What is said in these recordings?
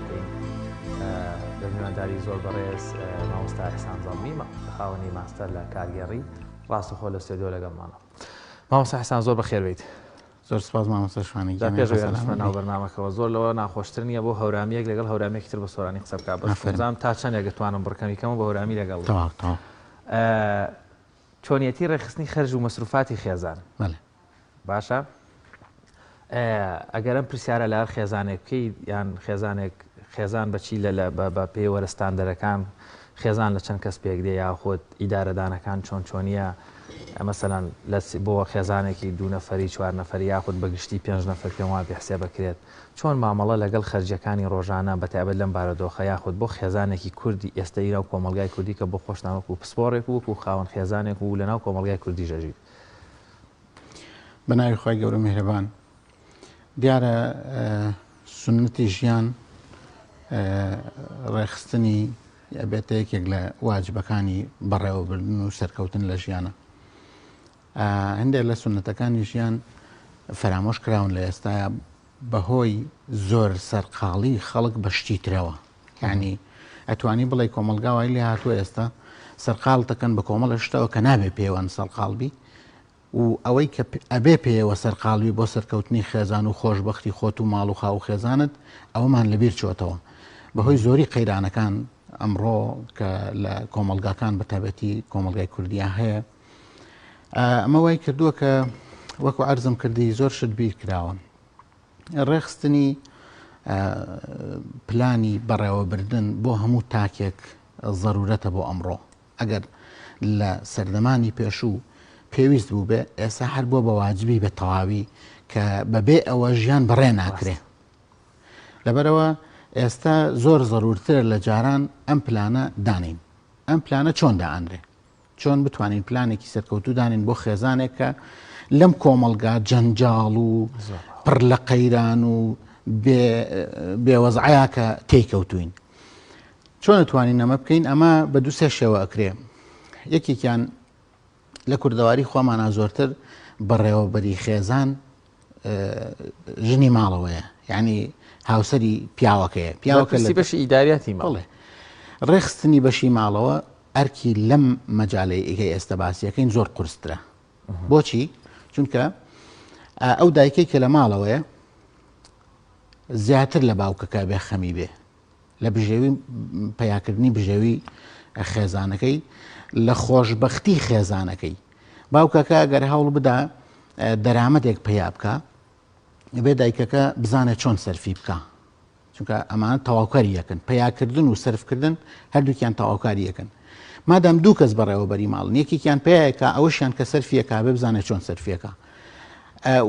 ئەکەین بە میوانداری زۆر بەڕێز مامۆستا ئیحسان زەڵمی خاوەنی ماستەر لە کارگێڕی ڕاستەخۆ لە ستۆدیۆ لەگەڵمانە. مامۆستا ئیحسان زۆر بەخێر بێیت. زۆر سپاس مامۆستا شوانی گیان. پێش ئەوەی بچمە ناو بەرنامەکەوە زۆر لەوە ناخۆشتر نییە بۆ هەورامییەک لەگەڵ هەورامییەکی تر بە سۆرانی قسە بکات بەس بزانم تا چەندێک ئەتوانم بڕکەمی کەمە بە هەورامی لەگەڵ تەواو تەواو. چۆنیەتی ڕێکخستنی خەرج و مەسروفاتی خێزان. بەڵێ. باشە ئەگەر ئەم پرسیارە لە هەر خێزانێک بکەیت یان خێزانێک خێزان بەچی لە لە بە پێوەرە ستاندەرەکان خێزان لە چەند کەس پێک دێ یاخود ئیدارەدانەکان چۆن چۆنیە مەسەلەن لە بۆ خێزانێکی دوو نەفەری چوار نەفەری یاخود بە گشتی پێنج نەفەر پێم وابێ حسێب ئەکرێت چۆن مامەڵە لەگەڵ خەرجیەکانی ڕۆژانە بە تایبەت لەم بارودۆخە یاخود بۆ خێزانێکی کوردی ئێستەی ناو کۆمەڵگای کوردی کە بۆ خۆشتان وەکو پسپۆڕێک و وەکو خاوەن خێزانێک و لەناو کۆمەڵگای کوردیش ئەژیت. بە ناوی خوای گەورە میهرەبان. دیارە سوننەتی ژیان ڕێکخستنی ئەبێتە یەکێک لە واجبەکانی بەڕێوەبردن و سەرکەوتن لە ژیانە. هەندێک لە سوننەتەکانی ژیان فەرامۆش کراون لە ئێستایا بەهۆی زۆر سەرقاڵی خەڵک بە شتی ترەوە. یعنی ئەتوانی بڵێ کۆمەڵگا وای لێ هاتووە ئێستا سەرقاڵ دەکەن بە کۆمەڵە شتەوە کە نابێ پێوەن سەرقاڵ بی و ئەوەی کە ئەبێ پێیەوە سەرقاڵ بی بۆ سەرکەوتنی خێزان و خۆشبەختی خۆت و ماڵ و خاو و خێزانت ئەوەمان لەبیر چۆتەوە بەهۆی زۆری قەیرانەکان ئەمڕۆ کە لە کۆمەڵگاکان بە تایبەتی کۆمەڵگای کوردیا هەیە ئەمە وای کردووە کە وەکو عەرزم کردی زۆر شت بیر کراوە ڕێخستنی پلانی بەڕێوەبردن بۆ هەموو تاکێک زەرورەتە بۆ ئەمڕۆ ئەگەر لە سەردەمانی پێشوو پێویست بووبێ ئێستا هەر بووە بە واجبی بە تەواوی کە بەبێ ئەوە ژیان بەڕێ ناکرێ. لەبەرئەوە ئێستا زۆر زەرورترە لە جاران ئەم پلانە دانێین. ئەم پلانە چۆن دائەنرێ؟ چۆن بتوانین پلانێکی سەرکەوتوو دانین بۆ خێزانێک کە لەم کۆمەڵگا جەنجاڵ و پڕ لە قەیران و بێوەزعەیە کە تێیکەوتوین. چۆن ئەتوانین ئەمە بکەین؟ ئەمە بە دوو سێ شێوە ئەکرێ. یەکێکیان لە کوردەواری خۆمانا زۆرتر بەڕێوەبەری خێزان ژنی ماڵەوەیە یعنی هاوسەری پیاوەکەیە پیاوەکە لە بەشی ئیداریاتی ماڵێ ڕێخستنی بەشی ماڵەوە ئەرکی لەم مەجالەی ئیگەی ئێستا باسیەکەین زۆر قورسترە بۆچی چونکە ئەو دایکەی کە لە ماڵەوەیە زیاتر لە باوکەکە بێ خەمی بێ لە بژێوی پەیاکردنی بژێوی خێزانەکەی لە خۆشببختی خێزانەکەی باوکەکە گەر هەوڵ بدا دەرامەتێک پەیا بکە بێ دایکەکە بزانێت چۆن سەرفی بکە چونکە ئەمانە تەواوکاری یەکن پیاکردن و سەرفکردن هەردووکیان تەواوکاری یەکن مادام دوو کەس بەڕێوەبەری ماڵن یەکێکیان پیاکە ئەوەشیان کە سەرفیەکە بێ بزانێت چۆن سەرفیەکە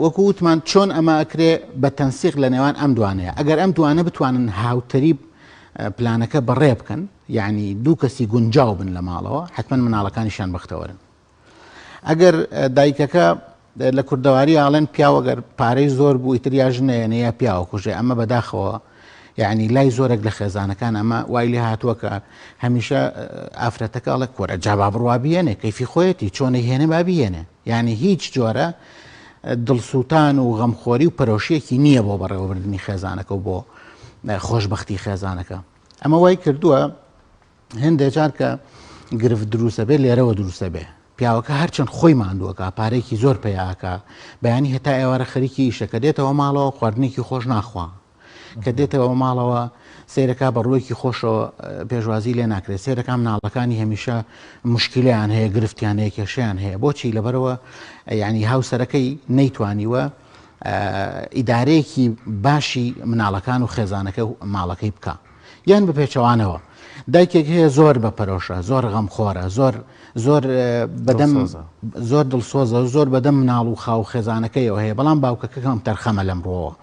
وەکو وتمان چۆن ئەمە ئەکرێ بە تەنسیق لە نێوان ئەم دوانەیە ئەگەر ئەم دوانە بتوانن هاوتەریب پلانەکە بەڕێ بکەن یعنی دوو کەسی گونجاو بن لە ماڵەوە حتمما مناڵەکانیشیان بەختەوەرن ئەگەر دایکەکە لە کوردەواری ئاڵێن پیاوەگەر پارەی زۆر بوو ئیتر یا ژنەیەنە یا پیاوە کوژێ ئەمە بەداخەوە یعنی لای زۆرێک لە خێزانەکان ئەمە وای لێ هاتووە کە هەمیشە ئافرەتەکە ئەڵێ کۆرە جا با بڕوا بیێنێ کەیفی خۆیەتی چۆنە هێنێ با بیێنێ یعنی هیچ جۆرە دڵسووتان و غەمخۆری و پەرۆشیەکی نییە بۆ بەڕێوەبردنی خێزانەکە و بۆ خۆشببختی خێزانەکە ئەمە وای کردووە هەندێک جار کە گرفت دروستە بێ لێرەوە دروستە بێ پیاوەکە هەرچەند خۆی ماندووەکە پارێکی زۆر پیاکە بەیانی هەتا ئێوارە خەریکی ئیشەکە دێتەوە ماڵەوە خواردنێکی خۆش ناخوا کە دێتەوە ماڵەوە سەیرەکا بە ڕوویەکی خۆشەوە پێشوازی لێ ناکرێت سەیرەکە مناڵەکانی هەمیشە مشکلیان هەیە گرفتیان هەیە کێشیان هەیە بۆچی لەبەرەوە ینی هاوسەرەکەی نەیتوانیوە ئیدارەیەکی باشی مناڵەکان و خێزانەکە و ماڵەکەی بکە یان بە پێچەوانەوە دایکێک هەیە زۆر بە پەرۆشە زۆر غەمخۆرە زۆر زۆر بەدەم زۆر دڵسۆزە زۆر بەدەم مناڵ و خاو خێزانەکەیەوە هەیە بەڵام باوکەکە کەم تەرخەمە لەم ڕۆوە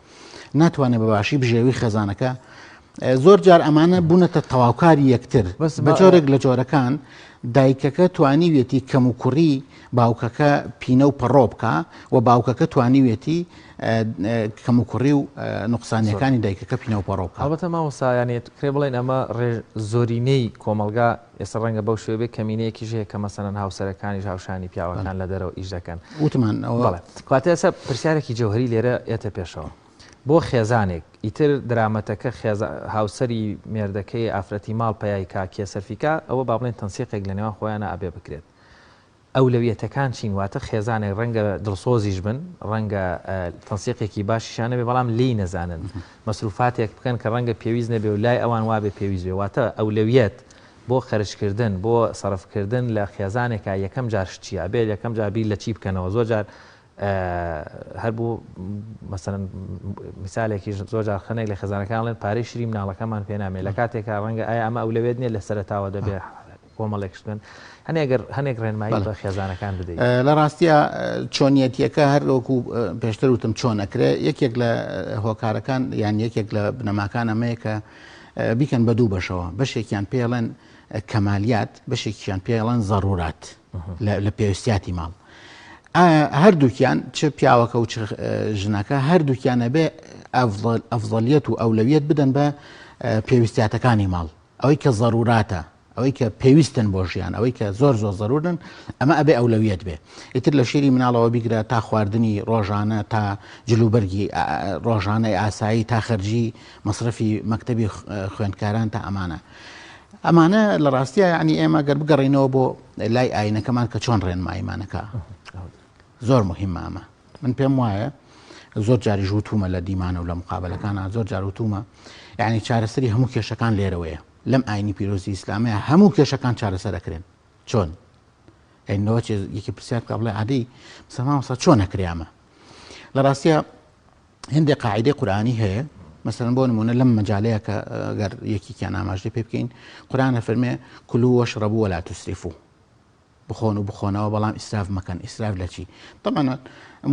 ناتوانێت بە باشی بژێوی خێزانەکە زۆر جار ئەمانە بوونەتە تەواوکاری یەکتر بە جۆرێک لە جۆرەکان دایکەکە توانیویەتی کەم و کوڕی باوکەکە پینە و پەڕۆ بکە و باوکەکە توانیویەتی کەم و کوڕی و نقصانیەکانی دایکەکە پینە و پەڕۆ بکە. ئەڵبەتە مامۆستا یانی کرێ بڵێین ئەمە زۆرینەی کۆمەڵگا ئێستا ڕەنگە بەو شێوە بێت کەمینەیەکیش هەیە کە مەسەلەن هاوسەرەکانیش هاوشانی پیاوەکان لە دەرەوە ئیش دەکەن. وتمان ئەوە. بەڵێ. کەواتە ئێستا پرسیارێکی جەوهەری لێرە یەتە پێشەوە. بۆ خێزانێک ئیتر درامەتەکە خێزا هاوسەری مێردەکەی ئافرەتی ماڵ پەیای کا کێ سەرفی کا ئەوە با بڵێین تەنسیقێک لە نێوان خۆیانا ئەبێ بکرێت ئەولەویەتەکان چین واتە خێزانێک ڕەنگە دڵسۆزیش بن ڕەنگە تەنسیقێکی باشیشان نەبێ بەڵام لێی نەزانن مەسروفاتێک بکەن کە ڕەنگە پێویست نەبێ و لای ئەوان وابێ پێویست بێ واتە ئەولەویەت بۆ خەرجکردن بۆ سەرفکردن لە خێزانێکا یەکەم جار شت چیە ئەبێ یەکەم جار بیر لە چی بکەنەوە زۆر جار هەر بۆ مەسەلەن میسالێکیش زۆر جار خەنێک لە خێزانەکان ئەڵێن پارەی شری مناڵەکەمان پێ نامێ لە کاتێکا ڕەنگە ئایا ئەمە ئەولەوێت نییە لە سەرەتاوە دەبێ کۆمەڵێک شت بن هەنێک گەر هەنێک ڕێنمایی بە خێزانەکان بدەیت. لە ڕاستیا چۆنیەتیەکە هەر وەکو پێشتر وتم چۆن ئەکرێ یەکێک لە هۆکارەکان یان یەکێک لە بنەماکان ئەمەیە کە بیکەن بە دوو بەشەوە بەشێکیان پێڵێن کەمالیات بەشێکیان پێڵێن زەڕورات لە پێویستیاتی ماڵ هەردووکیان چ پیاوەکە و چ ژنەکە هەردووکیان ئەبێ ئەفضلیەت و ئەولەویەت بدەن بە پێویستیاتەکانی ماڵ ئەوەی کە زەروراتە ئەوەی کە پێویستن بۆ ژیان ئەوەی کە زۆر زۆر زەرورن ئەمە ئەبێ ئەولەویەت بێ ئیتر لە شیری مناڵەوە بیگرە تا خواردنی ڕۆژانە تا جلوبەرگی ڕۆژانەی ئاسایی تا خەرجی مەسرەفی مەکتەبی خوێندکاران تا ئەمانە ئەمانە لە ڕاستیا یعنی ئێمە گەر بگەڕینەوە بۆ لای ئاینەکەمان کە چۆن ڕێنماییمانەکە زۆر مهمە ئەمە من پێم وایە زۆر جاریش وتومە لە دیمانە و لە مقابلەکانە زۆر جار وتومە یعنی چارەسەری هەموو کێشەکان لێرەوەیە لەم ئاینی پیرۆزی ئیسلامەیە هەموو کێشەکان چارەسەر ئەکرێن چۆن ئەینەوە یەکی پرسیار بکە بڵێ عادی مسلمان چۆن ئەکرێ ئەمە لە ڕاستە هەندێک قاعدەی قورئانی هەیە مەسەلەن بۆ نمونە لەم مەجالەیە کە گەر یەکێکیان ئاماژەی پێ بکەین قورئان ئەفەرمێ كلوا واشربوا ولا تسرفوا بخۆن و بخۆنەوە بەڵام ئیسراف مەکەن ئیسراف لە چی طبعا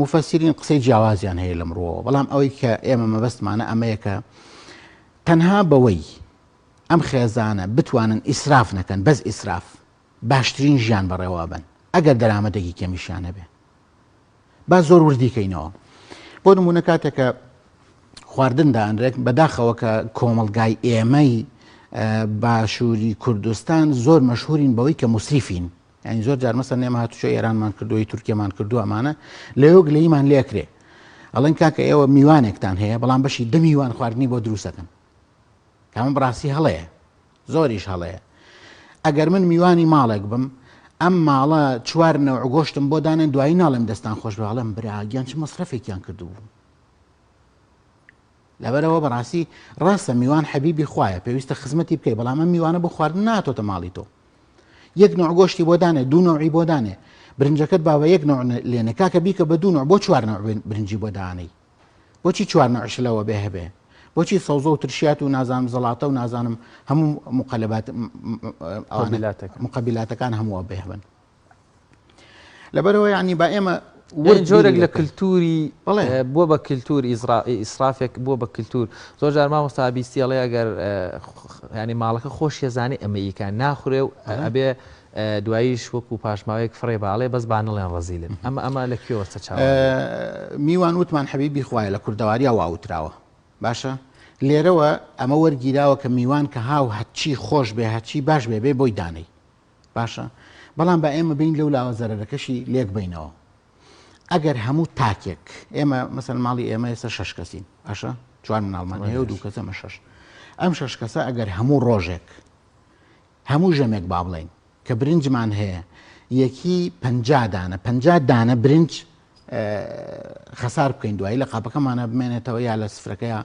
مفسرین قسەی جیاوازیان هەیە لەم ڕووەوە بەڵام ئەوەی کە ئێمە مەبەستمانە ئەمەیە کە تەنها بەوەی ئەم خێزانە بتوانن ئیسراف نەکەن بەس ئیسراف باشترین ژیان بەڕێوەبن ئەگەر دەرامەتێکی کەمیشیان هەبێ با زۆر وردی کەینەوە بۆ نمونە کاتێک کە خواردن دانرێت بەداخەوە کە کۆمەڵگای ئێمەی باشووری کوردستان زۆر مەشهورین بەوەی کە موسریفین یعنی زۆر جار مەسەن ئێمە هاتوچۆ ئێرانمان کردووی تورکیەمان کردو ئەمانە لەوێ گلەیمان لێکرێ ئەڵێن کاکە ئێوە میوانێکتان هەیە بەڵام بەشی دە میوان خواردنی بۆ دروستەکەن کامە بڕاستی هەڵەیە زۆریش هەڵەیە ئەگەر من میوانی ماڵێک بم ئەم ماڵە چوار نەوع گۆشتم بۆ دانێن دوایی ناڵێم دەستان خۆش بێ ئەڵێم برا گیان چ مەسرەفێکیان کردبوو لەبەرەوە بەڕاستی ڕاستە میوان حەبیبی خوایە پێویستە خزمەتی بکەی بەڵام ئەم میوانە بۆ خواردن ناتۆتە ماڵی تۆ یەک نوع گۆشتی بۆ دانێ دوو نوعی بۆ دانێ برنجەکەت باوە یەک نوع لێنە کاکە بیکە بە دوو نوع بۆ چوار نوع برنجی بۆ دانەی بۆچی چوار نوع شلەوە بێ هەبێ؟ بۆچی سەوزە و ترشیات و نازانم زەڵاتە و نازانم هەموو مقەلبات مقەبیلاتەکان هەموو بێ هەبن لەبەرەوە یعنی با ئێمە جۆرێک لە کللتوری بووە بە کللتور ئیسرافێک بووە بە کللتور زۆر جار مامۆستا بیستی ئەڵێ ئەگەر ینی ماڵەکە خۆشیەزانانی ئەمەیکە ناخورێ و ئەبێ دواییش وەکو پاشماوەیەک فڕێ با ئەڵێ بەس با نەڵێن ڕەزیلن ئەمە ئەمە لە کوێوە سەرچاوە گرتووە؟ میوان وتمان حەبیبی خوایە لە کوردەواریا وا وتراوە باشە لێرەوە ئەمە وەرگیراوە کە میوان کە هاو هەرچی خۆش بێ هەرچی باش بێ بێ بۆی دانەی باشە بەڵام با ئێمە بین لەو لاوە زەرەرەکەشی لێک بینەوە ئەگەر هەموو تاکێک ئێمە مەسەن ماڵی ئێمە ئێستا شش کەسین باشە چوار مناڵمان هەیە و دوو کەسە ئەمە شش ئەم شش کەسە ئەگەر هەموو ڕۆژێک هەموو ژەمێک با بڵێین کە برنجمان هەیە یەکی 50 دانە 50 دانە برنج خەسار بکەین دوایی لە قاپەکەمانە بمێنێتەوە یا لە سفرەکەیا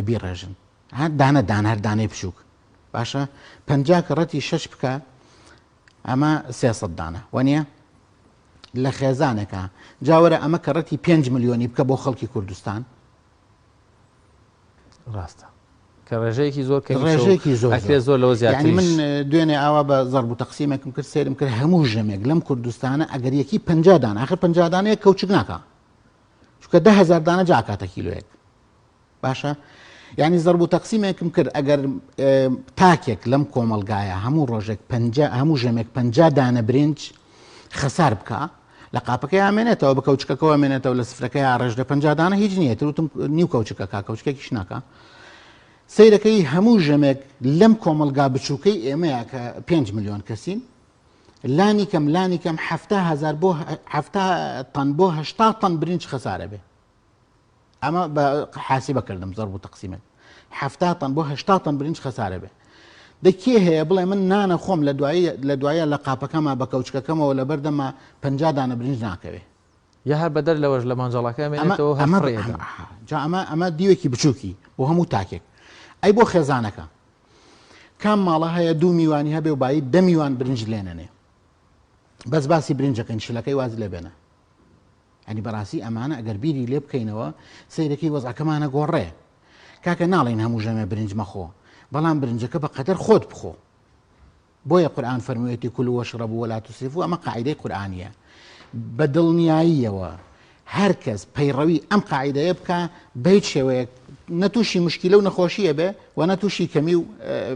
بیڕێژن هەر دانە دان هەر دانەی بچووک باشە 50 کە ڕەتی شەش بکە ئەمە 300 دانە وەنیە لە خێزانێکە جاوەرە ئەمە کە ڕەتی 5 ملیۆنی بکە بۆ خەڵکی کوردستان ڕاستە کە ڕێژەیەکی زۆر کە ڕێژەیەکی زۆر ئەکرێت زۆر لەوە زیاتر یعنی من دوێنێ ئاوا بە زەرب و تەقسیمێکم کرد سەیرم کرد هەموو ژەمێک لەم کوردستانە ئەگەر یەکی 50 دانە آخر 50 دانەیە کەوچک ناکا چونکە 10000 دانە جاکاتە کیلۆیەک باشە یعنی زەرب و تەقسیمێکم کرد ئەگەر تاکێک لەم کۆمەلگایە هەموو ڕۆژێک هەموو ژەمێک 50 دانە برنج خەسار بکە لە قاپەکەی ئامێنێتەوە بە کەوچکەکەوە ئەمێنێتەوە لە سفرەکەی ئاڕێژ لە 50 دانە هیچ نییە تر وتم نیو کەوچکەکە کەوچکێکیش ناکا سەیرەکەی هەموو ژەمێک لەم کۆمەڵگا بچووکەی ئێمەیە کە 5 میلیۆن کەسین لانی کەم لانی کەم هزار بۆ ه تەن بۆ هشتا تەن برنج خەسارە بێ. ئەمە بە حاسیبە کردم زەرب و تەقسیمێک 70 تەن بۆ 80 تەن برنج خەسارە بێ. دە کێ هەیە بڵێ من نانە خۆم لە دوایی لە دوایە لە قاپەکەما بە کەوچکەکەمەوە لە بەردەما 50 دانە برنج ناکەوێ. یا هەر بەدەر لەوەش لە مەنجەڵەکە ئەمێنێتەوە هەر ئەمە فڕێ ئەدەن. جا ئەمە ئەمە دیوێکی بچووکی بۆ هەموو تاکێک. ئەی بۆ خێزانەکە کام ماڵە هەیە دوو میوانی هەبێ و بایی دە میوان برنج لێنەنێ؟ بەس باسی برنجەکەین شلەکەی واز لێ بێنە. یانی بەڕاستی ئەمانە ئەگەر بیری لێ بکەینەوە سەیرەکەی وەزعەکەمانە گۆڕێ. کاکە ناڵێین هەموو ژەمێ برنج مەخۆ بەڵام برنجەکە بە قەدەر خۆت بخۆ. بۆیە قورئان فەرموویەتی كلوا واشربوا ولا تسرفوا ئەمە قاعیدەی قورئانیە. بە دڵنیاییەوە هەر کەس پەیڕەوی ئەم قاعیدەیە بکا بە هیچ شێوەیەک نە تووشی مشکیلە و نەخۆشی ئەبێ و نە تووشی کەمی و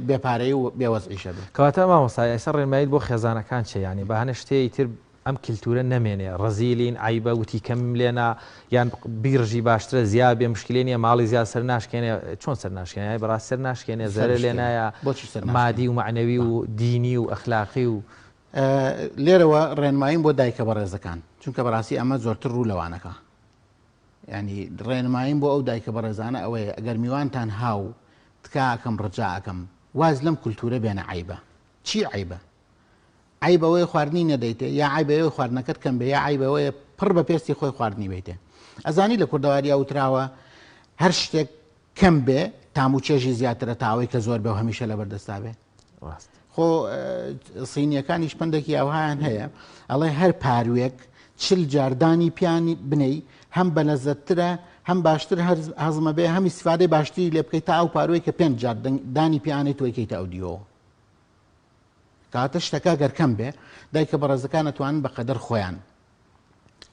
بێ پارەیی و بێ وەزعیش ئەبێ. کەواتە مامۆستا ئێستا ڕێنماییت بۆ خێزانەکان چیە یانی بە هەنێ شتێ ئیتر ئەم کلتورە نەمێنێ ڕەزیلین عەیبە وتی کەمم لێنا یان بیڕژی باشترە زیا بێ مشکلێ نیە ماڵی زیاد سەر ناشکێنێ چۆن سەر ناشکێنێ ئای بەڕاست سەر ناشکێنێ زەرەر لێ نایە بۆچی سەر ناشکێنێ؟ مادی و مەعنەوی و دینی و ئەخلاقی و. لێرەوە ڕێنماییم بۆ دایکە بەڕێزەکان چونکە بەڕاستی ئەمە زۆرتر ڕوو لەوانەکە ینی ڕێنماییم بۆ ئەو دایکە بەڕێزانە ئەوەیە ئەگەر میوانتان هاو تکاکەم ڕجاکەم واز لەم کولتورە بێنە عیبە چی عیبە عەیب ئەوەیە خواردنی نەدەیتێ یا عەیب ئەوەیە خواردنەکەت کەم بێ یا عەیب ئەوەیە پڕ بە پێستی خۆی خواردنی بەیتێ ئەزانی لە کوردەواریا وتراوە هەر شتێک کەم بێ تام و چێژی زیاترە تا ئەوەی کە زۆر بێ و هەمیشە لەبەر دەستا بێ ڕاست خۆ سینیەکانیش پەندێکی ئەوهایان هەیە ئەڵێ هەر پاروێک چل جاردانی پیانی بنەی هەم بەلەزەتترە هەم باشتر هەزمە بێ هەم ئیسفادەی باشتری لێ بکەیت تا ئەو پاروەی کە پێنج جار دانی پیانەی تۆیکەیتە ئەو دیوەوە کەواتە شتەکە گەر کەم بێ دایکە بەڕێزەکان ئەتوانن بە قەدەر خۆیان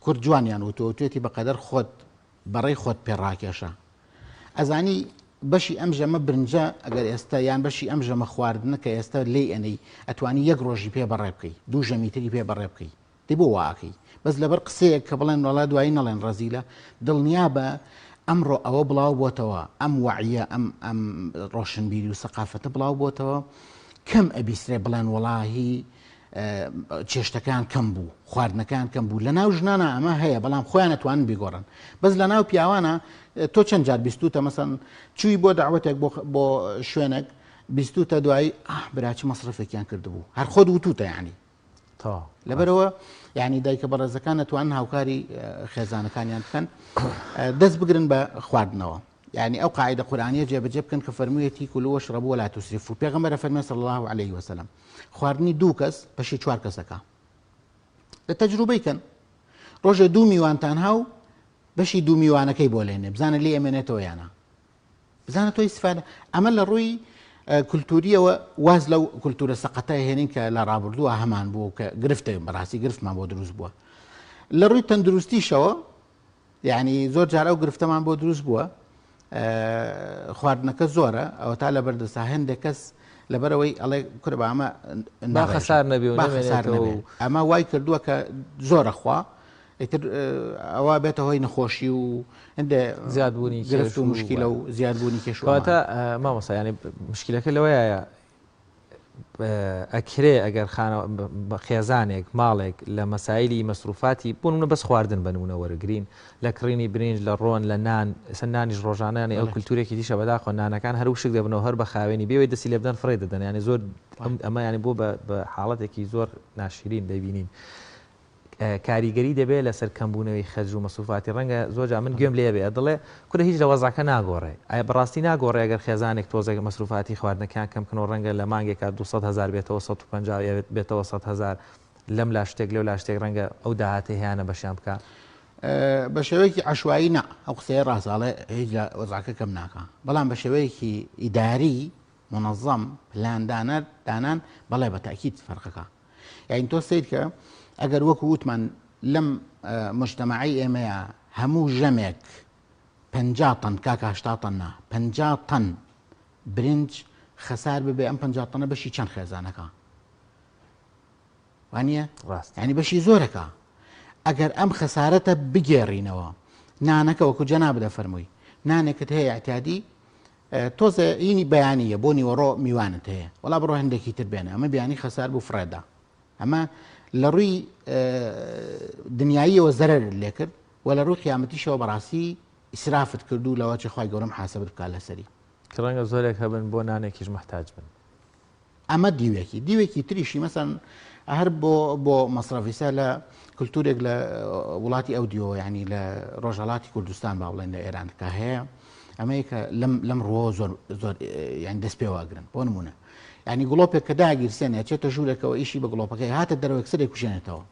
کورد جوانیان وتووە وتوێتی بە قەدەر خۆت بەڕێی خۆت پێ ڕاکێشە ئەزانی بەشی ئەم ژەمە برنجە ئەگەر ئێستا یان بەشی ئەم ژەمە خواردنە کە ئێستا لێی ئەنەی ئەتوانی یەک ڕۆژی پێ بەڕێ بکەی دوو ژەمی تری پێ بەڕێ بکەی دەی بۆ وا ئەکەی بەس لەبەر قسەیەک کە بڵێن وەڵا دوایی نەڵێن ڕەزیلە دڵنیابە ئەمڕۆ ئەوە بڵاو بۆتەوە ئەم وەعیە ئەم ئەم ڕۆشنبیری و سەقافەتە بڵاو بۆتەوە کەم ئەبیسرێ بڵێن وەڵاهی چێشتەکان کەم بوو خواردنەکان کەم بوو لە ناو ژنانە ئەمە هەیە بەڵام خۆیان ئەتوانن بیگۆڕن بەس لە ناو پیاوانە تۆ چەند جار بیستوتە مەسەن چووی بۆ داوەتێک بۆ بۆ شوێنێک بیستوتە دوایی ئاه برا چ مەسرەفێکیان کردبوو هەر خۆت وتوتە یعنی تەواو لەبەرەوە یعنی دایکە بەڕێزەکان نەتوانن هاوکاری خێزانەکانیان بکەن دەست بگرن بە خواردنەوە یعنی ئەو قاعدە قورئانیە جێبەجێ بکەن کە فەرموویەتی كلوا واشربوا ولا تسرفوا پێغەمبەر فەرمی صلی الله عليه وسلم خواردنی دوو کەس بەشی چوار کەسەکە لە تەجروبەی کەن ڕۆژێ دوو میوانتان هاو بەشی دوو میوانەکەی بۆ لێنێ بزانە لێ ئەمێنێتەوە یانە بزانە تۆ ئیسفادە ئەمە لە ڕووی کولتوریەوە واز لەو کولتورە سەقەتە هێنین کە لە ڕابردووە هەمان بوو کە گرفتە بەڕاستی گرفتمان بۆ دروست بووە لە ڕووی تەندروستیشەوە یعنی زۆر جار ئەو گرفتەمان بۆ دروست بووە خواردنەکە زۆرە ئەوە تا لە بەردەسا هەندێک کەس لەبەرەوەی ئەڵێ کورە بە ئەمە خەسار نەبێ خەسار نەبێ ئەمە وای کردووە کە زۆرە خوا ئیتر ئەوە بێتە هۆی نەخۆشی و هەندێ زیادبوونی گرفت و مشکیلە و زیادبوونی کێش واتە مامۆستا یانی مشکلەکە لەوەیە ئەکرێ ئەگەر خانە خێزانێک ماڵێک لە مەسایلی مەسروفاتی بۆ نمونە بەس خواردن بە نمونە وەرگین لە کڕینی برنج لە ڕۆن لە نان ئێستا نانیش ڕۆژانە ئەو کولتورێکی دیشە بەداخەوە نانەکان هەر وشک دەبنەوە هەر بە خاوێنی بێوەی دەستی لێ بدەن فڕێ دەدەن یانی زۆر ئەمە یانی بۆ بە حاڵەتێکی زۆر ناشرین دەبینین کاریگەری دەبێت لەسەر کەمبوونەوەی خەرج و مەسروفاتی ڕەنگە زۆر جار من گوێم لێ بێ دەڵێ کورە هیچ لە وەزعەکە ناگۆڕێ ئایا بەڕاستی ناگۆڕێ ئەگەر خێزانێک تۆزێک مەسروفاتی خواردنەکەیان کەم بکەنەوە ڕەنگە لە مانگێکا 200 هەزار بێتەوە 150 بێتەوە 100 هەزار لەم لا شتێک لەو لا شتێک ڕەنگە ئەو داهاتەی هەیانە بەشیان بکا. بە شێوەیەکی عەشوایی نا ئەو قسەیە ڕاستە ئەڵێ هیچ لە وەزعەکە کەم ناکا بەڵام بە شێوەیەکی ئیداری منەزەم پلان دانەر دانان بەڵێ بە تاکید فەرقەکە یانی تۆ سەیر کە ئەگەر وەکو وتمان لەم مجتەمەعەی ئێمەیە هەموو ژەمێک 50 تەن کاکە 80 تەن نا 50 تەن برنج خەسار ببێ ئەم 50 تەنە بەشی چەند خێزانەکە وانە ڕاست ینی بەشی زۆرەکە ئەگەر ئەم خەسارەتە بگێڕینەوە نانەکە وەکو جەناب دەفەرمووی نانێکت هەیە اعتیادی تۆزێ هینی بەیانیە بۆ نیوەڕۆ میوانت هەیە وەڵا بڕۆ هەندێکی تر بێنە ئەمە بیانی خەسار بوو فڕێدا ئەمە لە ڕووی دنیاییەوە زەرەرت لێکرد و لە ڕووی قیامەتیشەوە بەڕاستی ئیسرافت کردو لەوە چێ خوای گەورە محاسەبت بکا لەسەری. کە ڕەنگە زۆرێک هەبن بۆ نانێکیش موحتاج بن. ئەمە دیوێکی. دیوێکی تریشی مەسەن هەر بۆ بۆ مەسرەفیسە لە کلتورێک لە وڵاتی ئەو دیوەوە یعنی لە ڕۆژهەڵاتی کوردستان با بڵێن لە ئێران کە هەیە ئەمەیە کە لەم لەم ڕووەوە زۆر زۆر یعنی دەست پێوەگرن بۆ نمونە یعنی گڵۆپێک کە داگیرسێنێ چێتە ژوورێکەوە ئیشی بە گڵۆپەکەی هاتە دەرەوە یەکسەر کوژێنێتەوە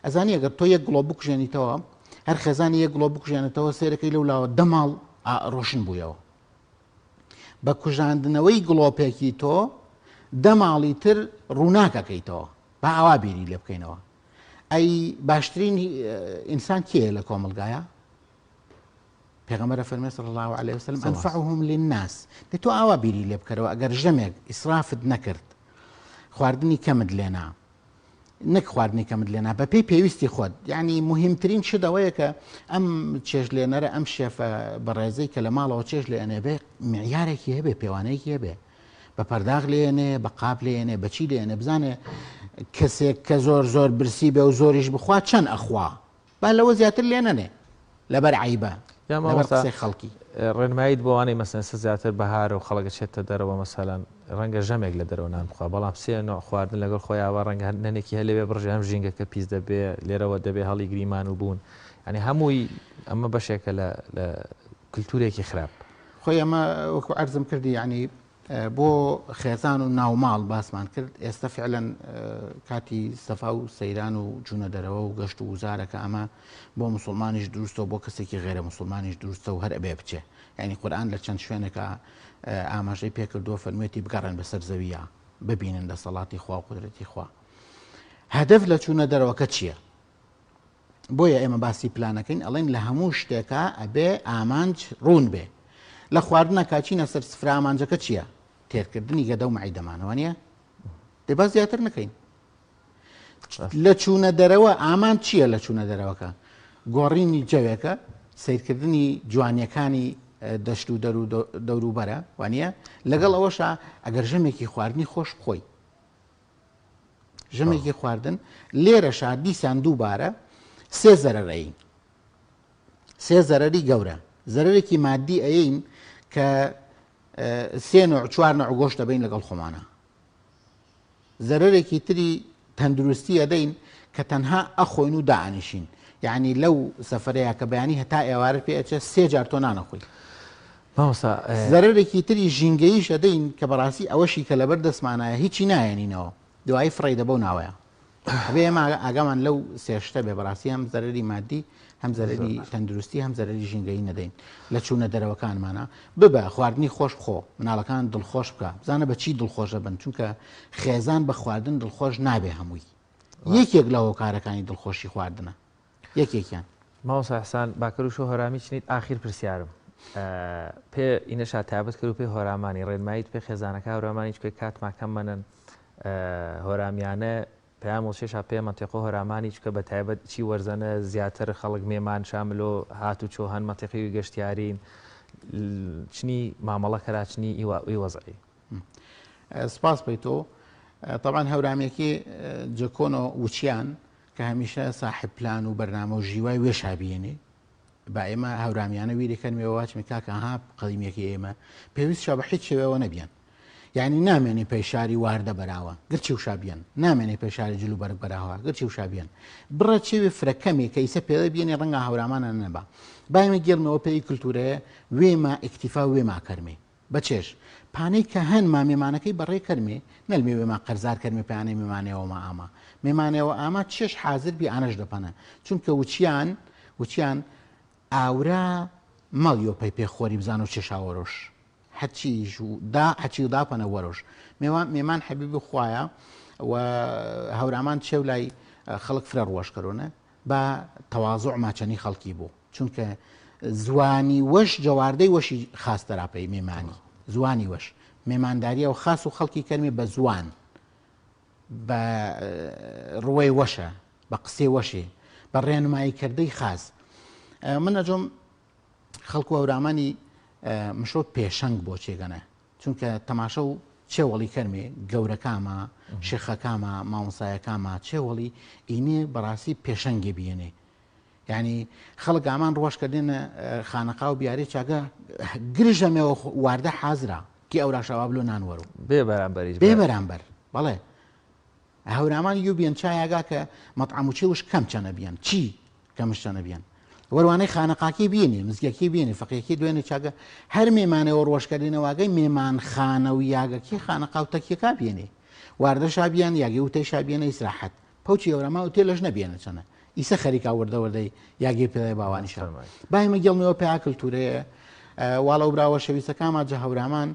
ئەزانی ئەگەر تۆ یەک گڵۆپ بکوژێنیتەوە هەر خێزانی یەک گڵۆپ بکوژێنێتەوە سێرەکەی لەو لاوە دەماڵ ڕۆشن بوویەوە بە کوژاندنەوەی گڵۆپێکی تۆ دەماڵی تر ڕووناکەکەیتەوە با ئاوا بیری لێ بکەینەوە ئەی باشترین ئینسان کێیە لە کۆمەلگایە پێغەمبەر فەرمی صلی الله علیه وسلم انفعهم للناس دە تۆ ئاوا بیری لێ بکەرەوە ئەگەر ژەمێک ئیسرافت نەکرد خواردنی کەمت لێنا نەک خواردنی کەمت لێنا بەپێی پێویستی خۆت یعنی مهمترین شت ئەوەیە کە ئەم چێژ لێنەرە ئەم شێفە بەڕێزەی کە لە ماڵەوە چێژ لێنێ بێ معیارێکی هەبێ پێوانەیەکی هەبێ بە پەرداغ لێنێ بە قاپ لێنێ بەچی لێنێ بزانێ کەسێک کە زۆر زۆر برسی بێ و زۆریش بخوا چەند ئەخوا با لەوە زیاتر لێ نەنێ لەبەر عەیبە یا لەبەر مامۆستا قسەی خەڵکی. ڕێنماییت بۆ ئەوانەی مەسەلەن ئێستا زیاتر بەهارە و خەڵک ئەچێتە دەرەوە مەسەلەن ڕەنگە ژەمێک لە دەرەوە نان بخوا بەڵام سێ نوع خواردن لەگەڵ خۆیا بە ڕەنگە هەر نەنێکی هەر لەوێ بڕژێ هەم ژینگەکە پیس دەبێ لێرەوە دەبێ هەڵیگری مانوو بوون یانی هەمووی ئەمە بەشێکە لە لە کلتورێکی خراپ. خۆی ئەمە وەکو عەرزم کردی یانی بۆ خێزان و ناوماڵ باسمان کرد ئێستا فعلەن کاتی سەفا و سەیران و چوونە دەرەوە و گەشت و گوزارە کە ئەمە بۆ مسلمانیش دروستە و بۆ کەسێکی غێرە مسلمانیش دروستە و هەر ئەبێ بچێ یعنی قورآن لە چەند شوێنێکە ئاماژەی پێکردووە فەرموویەتی بگەڕێن بەسەر زەویە ببینن دەسەڵاتی خوا و قودرەتی خوا هەدەف لە چوونە دەرەوەکە چییە؟ بۆیە ئێمە باسی پلانەکەین ئەڵێن لە هەموو شتێکا ئەبێ ئامانج ڕوون بێ لە خواردنە کاچینە سەر سفرە ئامانجەکە چییە؟ تێرکردنی گەدە و مەعیدەمانەوە نیە؟ دەی با زیاتر نەکەین لە چوونە دەرەوە ئامان چییە لە چوونە دەرەوەکە گۆڕینی جەوێکە سیرکردنی جوانیەکانی دەشت و دەر و دەوروبەرە وانە لەگەڵ ئەوەشا ئەگەر ژەمێکی خواردنی خۆش بخۆی ژەمێکی خواردن لێرەشا دیسان دووبارە سێ زەرەر ئەین سێ زەرەری گەورە زەرەرێکی مادی ئەین کە سێ نوع چوار نوع گۆشت دەبین لەگەڵ خۆمانە زەرەرێکی تری تەندروستی ئەدەین کە تەنها ئەخۆین و دائەنیشین یعنی لەو سەفرەیە کە بەیانی هەتا ئێوارە پێ ئەچێ سێ جار تۆ نانەخۆی مامۆستا زەرەرێکی تری ژینگەییش ئەدەین کە بەڕاستی ئەوەشی کە لەبەر دەستمانایە هیچی ناهێنینەوە دوایی فڕێی دەبەو ناوەیە ئەبێ ئێمە ئاگامان لەو سێ شتە بێ بەڕاستی هەم زەرەری مادی هەم زەرەری تەندروستی هەم زەرەری ژینگەیی نەدەین لە چوونە دەرەوەکانمانە ببە خواردنی خۆش بخۆ مناڵەکان دڵخۆش بکە بزانە بە چی دڵخۆشە بن چونکە خێزان بە خواردن دڵخۆش نابێ هەمووی یەکێک لە هۆکارەکانی دڵخۆشی خواردنە یەکێکیان. مامۆستا احسان باکەر و شۆ هۆرامی چنیت ئاخیر پرسیارم پێ ئینەشا تابەت کرد و پێ هۆرامانی ڕێنماییت پێ خێزانەکە هەورامانی چکە کاتما کەم مەنن هۆرامیانە پەیام وڵشێشا پێ مەنتیقۆ هۆرامانی چکە بە تایبەت چی وەرزەنە زیاتر خەڵک مێمان شاملۆ هات و چۆ هەن مەنتیقی گەشتیارین چنی مامەڵە کەرا چنی ئی وەزعی. سپاس پەی تۆ تەبعەن هەورامیەکی جەکۆنۆ وچیان کە هەمیشە ساحب پلان و بەرنامە و ژیوای وێشا بیێنێ با ئێمە هەورامیانە ویری کەنمێ واچمی کاکە ها قەدیمیەکەی ئێمە پێویست شا بە هیچ شێوەوە نەبیان یعنی نامێنێ پەیشاری واردە بەراوە گرچی و شابیان نامێنێ پەیشاری جل و بەرگ بەراوە گرچی و شابیان بڕە چێوی فرەکەمێ کە ئیسە پێدە بینێ ڕەنگە هەورامانە نەبا بایمە گێڵمەوە پێی کللتورەیە وێما ئیکتیفا وێما کەرمێ بە چێژ. پانەی کە هەن ما مێمانەکەی بەڕێ کەرمێ نەلمێ وێما قەرزار کەرمێ پانەی مێمانێوە ما ئاما مێمانێوە ئاما چێژ حازر بی ئانەش دەپەنە چونکە وچیان وچیان ئاورا مەڵیۆ پەی پێ خۆری بزانۆ چێشا وەرۆش هەرچیش دا هەرچی داپەنە وەرۆش مێوان مێمان حەبیبی خوایە و هەورامان چێو لای خەڵک فرە ڕوەشکەرۆنە با تەوازع ماچەنی خەڵکی بوو چونکە زوانی وەش جەواردەی وەشی خاس دەراپەی مێمانی زوانی وەش مێمانداریە و خاس و خەڵکی کەرمی بە زوان بە ڕوەی وەشە بە قسەی وەشێ بە ڕێنمایی کردەی خاس من ئەجۆم خەڵکو هەورامانی مشۆ پێشەنگ بۆ چێگەنە چونکە تەماشە و چێوەڵی کەرمێ گەورەکامە شێخەکامە مامۆسایەکامە چێوەڵی ئینێ بەڕاستی پێشەنگێ بیێنێ. یعنی خەڵک ئامان ڕۆژ کردنە خانەقا و بیارێ چاگە گرژەمەوە واردە حازرا کی ئەوراشاوا بلۆ نان وەرو بێ بەرامبەریش بێ بەرامبەر بەڵێ هەورامان یو بیەن چایەگا کە مەطعەم و چێ وش کەم چەنە بیەن چی کەمش چەنە بیەن وەروانەی خانەقاکی بینی مزگەکی بینی فەقیەکی دوێنێ چاگە هەر مێمانەوە ڕۆژکردنەواگەی مێمانخانە و یاگەکی خانەقا و تەکیەکە بینی واردە شابیان یاگەی وتەی شابیانە ئیسراحەت پەوچی هەورامان و تێ لەش نەبیەنە چەنە ئیسە خەریکا وردە وردەی یاگەی پێ باوانیشە بایمە گەڵمەوە پیا کللتورەیە واڵە و براوە شەویستەکانما جە هەورامان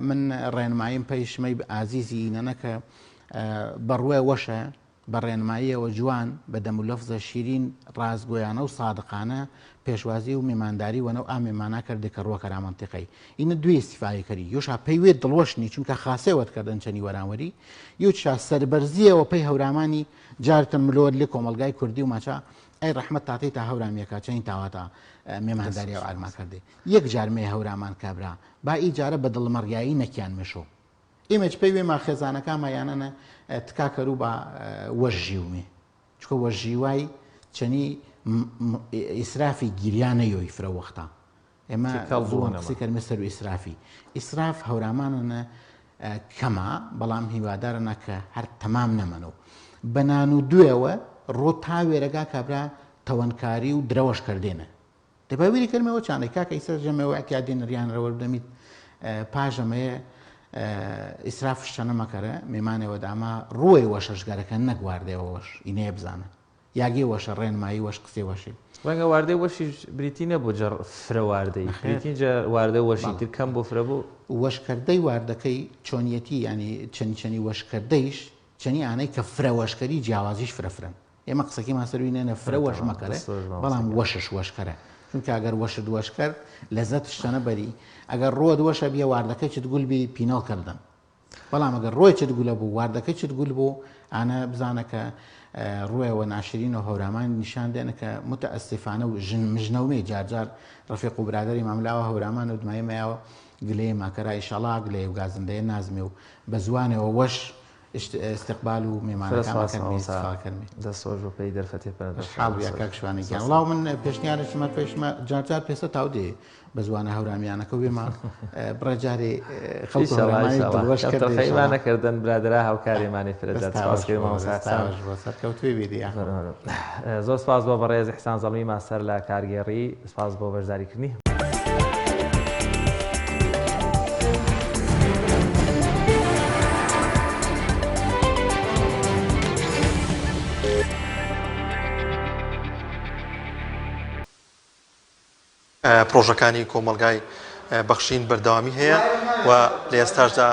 من ڕێنماییم پەیشمەی ئازیزی ئینەنە کە بەڕوێ وەشە بە ڕێنماییەوە جوان بە دەم و لەفزە شیرین ڕاستگۆیانە و سادقانە پێشوازی و مێمانداری وەنەو ئا مێمانا کردێ کە ڕوە کەرا مەنتیقەی ئینە دوێ ئیستیفاە کەری یوشا پەی وێ دڵوەشنی چونکە خاسێ وەت کردن چەنی وەرانوەری یوچشا سەربەرزیەوە پەی هەورامانی جارتن ملۆر لێ کۆمەڵگای کوردی و ماچا ئەی ڕەحمەت تاتەی تا هەورامیەکە چەنی تاواتا مێمانداری و ئارما کردێ یەک جار مێ هەورامان کابرا با ئی جارە بە دڵمەڕیایی نەکیان مشۆ. ئیمەج پەی وێما خێزانەکاما یانەنە تکا کەرو با وەش ژیومێ چکە وەش ژیوای چەنی ئیسرافی گیریا نەیۆی فرە وەختا ئێمە زوان قسەی کەرمێ سەر و ئیسرافی ئیسراف هەورامانەنە کەما بەڵام هیوادارەنا کە هەر تەمام نەمەنەو بە نان و دوێوە ڕۆ تا وێرەگا کابرا تەوەنکاری و درەوەش کردێنە دەبا ویری کەرمەوە چانەی کاکە ئیسە ژەمەوە اعتیادی نریان رەوەر بدەمیت پاژەمەیە ئیسراف شتەنە مەکەرە مێمانەوە داما ڕووی وەشەشگەرەکە نەک واردەوە وەش ئینەیە بزانە یاگێ وەشە ڕێنمایی وەش قسێ وەشی. ڕەنگە واردەی وەشیش بریتی نەبوو جە فرە واردەی بریتی جە واردە وەشی تر کەم بۆ فرە بوو. وەشکردەی واردەکەی چۆنیەتی یانی چەنی چەنی وەشکردەیش چەنی ئانەی کە فرە وەشکەری جیاوازیش فرە فرەن. ئێمە قسەکەیمان سەروی نێنە فرە وەش مەکەرە بەڵام وەشش وەشکەرە چونکە ئەگەر وەشت وەش کرد لەزەت شتەنە بەری ئەگەر ڕۆت وەشە بیە واردەکەی چت گول بی پینەڵ کردن بەڵام ئەگەر ڕۆی چت گولە بوو واردەکەی چت گول بوو ئانە بزانە کە ڕوێەوە ناشرین و هەورامان نیشان دێنە کە متەئەسیفانە و ژن مژنەومێ جارجار ڕەفیق و برادری ماملاوە هەورامان و دمای مایەوە گلەیە ماکەرا ئیشەڵا گلەیە و گازندەیە نازمێ و بە زوانەوە وەش استقبال و فرە سپاس مامۆستا دەست خۆش بۆ پێی دەرفەتێ پەرە دەست حاڵ بیا کاک شوانە گیان وڵاو من پێشنیارێکم هەر پێشمە جار جار پێسە تاو دێ بە زوانە هەورامیانەکە وێما بڕێ جارێ خەڵک هەورامانی دڵوەش کردێ خەیما نەکردن برادرا هاوکارێمانی فرە جار سپاس کرد مامۆستا حسان سەرکەوتووی بی دیا زۆر سپاس بۆ بەڕێز ئیحسان زەڵمی ماستەر لە کارگێڕی سپاس بۆ بەشداریکردنی. پڕۆژەکانی کۆمەڵگای بەخشین بەردەوامی هەیە و لە ئێستاشدا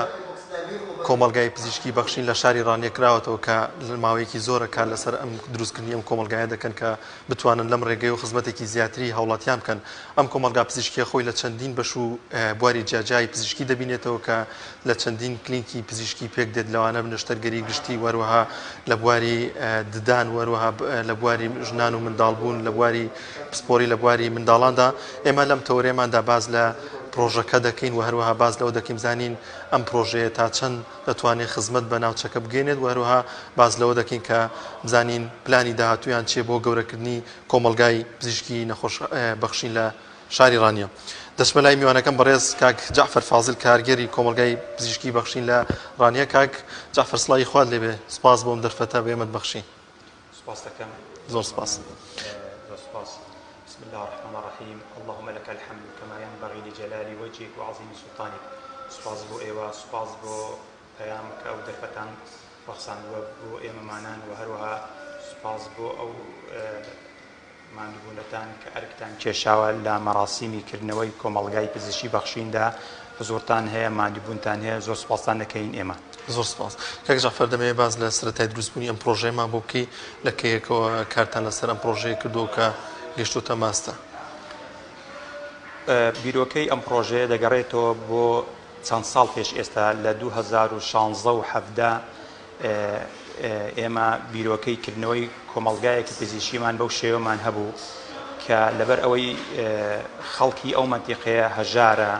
کۆمەڵگای پزیشکی بەخشین لە شاری ڕانیە کراوەتەوە کە ماوەیەکی زۆرە کار لەسەر ئەم دروستکردنی ئەم کۆمەڵگایە دەکەن کە بتوانن لەم ڕێگەیەوە خزمەتێکی زیاتری هاوڵاتیان بکەن. ئەم کۆمەڵگا پزیشکییە خۆی لە چەندین بەش و بواری جیاجیای پزیشکی دەبینێتەوە کە لە چەندین کلینکی پزیشکی پێکدێت لەوانە نەشتەرگەری گشتی و هەروەها لە بواری ددان و هەروەها لە بواری ژنان و منداڵبوون لە بواری پسپۆری لە بواری منداڵاندا. ئێمە لەم تەوەرەیەماندا باس لە پرۆژەکە دەکەین و هەروەها باس لەوە دەکەین بزانین ئەم پرۆژەیە تا چەند دەتوانێت خزمەت بە ناوچەکە بگەینێت و هەروەها باس لەوە دەکەین کە بزانین پلانی داهاتوویان چییە بۆ گەورەکردنی کۆمەڵگای پزیشکی نەخۆش بەخشین لە شاری ڕانیە. دەچمە لای میوانەکەم بەڕێز کاک جەعفەر فازل کارگێری کۆمەڵگای پزیشکی بەخشین لە ڕانیە. کاک جەعفەر سڵاوی خوات لێبێ، سپاس بۆ ئەم دەرفەتە بە ئێمەت بەخشی. سپاس دەکەم. زۆر سپاس. زۆر سپاس. بسم اللە الرحمن الرحیم اللهم لک الحمد کما ینبغی لجلال وجهک وعظیم سلطانک سوپاس بۆ ئێوە سوپاس بۆ پەیام کە ئەو دەرفەتان ڕەخساندووە بۆ ئێمەمانان و هەروەها سوپاس بۆ ئەو ماندووبوونەتان کە ئەرکتان کێشاوە لە مەراسیمی کردنەوەی کۆمەڵگای پزیشکی بەخشیندا حزوورتان هەیە ماندووبوونتان هەیە زۆر سوپاستان دەکەین ئێمە. زۆر سپاس. کاک جەعفەر دەمەوێت باس لە سەرەتای دروستبوونی ئەم پڕۆژەیەمان بۆ بکەی، لە کەیەکەوە کارتان لەسەر ئەم پڕۆژەیە کردووە کە گەیشتۆتە ئەم ئاستە؟ بیرۆکەی ئەم پڕۆژەیە دەگەڕێتەوە بۆ چەند ساڵ پێش ئێستا لە 2016 و 17 ئێمە بیرۆکەی کردنەوەی کۆمەڵگایەکی پزیشکیمان بەو شێوەمان هەبوو کە لەبەر ئەوەی خەڵکی ئەو مەنتیقەیە هەژارە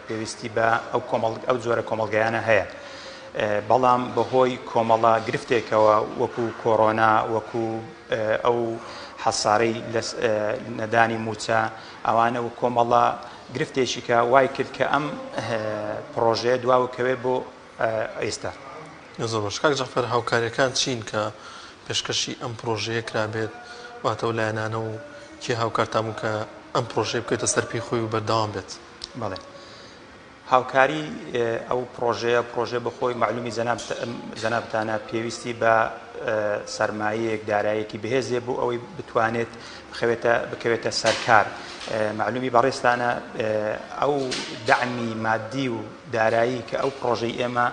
پێویستی بە ئەو کۆمەڵ ئەو جۆرە کۆمەڵگایانە هەیە. بەڵام بەهۆی کۆمەڵە گرفتێکەوە وەکو کۆرۆنا وەکو ئەو حەسارەی نەدانی مووچە ئەوانە و کۆمەڵە گرفتێکی کە وای کرد کە ئەم پڕۆژەیە دواوکەوێ بۆ ئێستا. زۆر باش کاک جەعفەر هاوکاریەکان چین کە پێشکەشی ئەم پڕۆژەیە کرابێت واتە ئەو لایەنانە و کێ هاوکارتان بوو کە ئەم پڕۆژەیە بکەوێتە سەر پێی خۆی و بەردەوام بێت؟ بەڵێ هاوکاری ئەو پڕۆژەیە پڕۆژە بە خۆی مەعلومی جەنابتانە پێویستی بە سەرمایەیەک دارایەکی بەهێزێ بۆ ئەوەی بتوانێت بخەوێتە بکەوێتە سەرکار مەعلومی بەڕێزتانە ئەو دەعمی مادی و دارایی کە ئەو پڕۆژەی ئێمە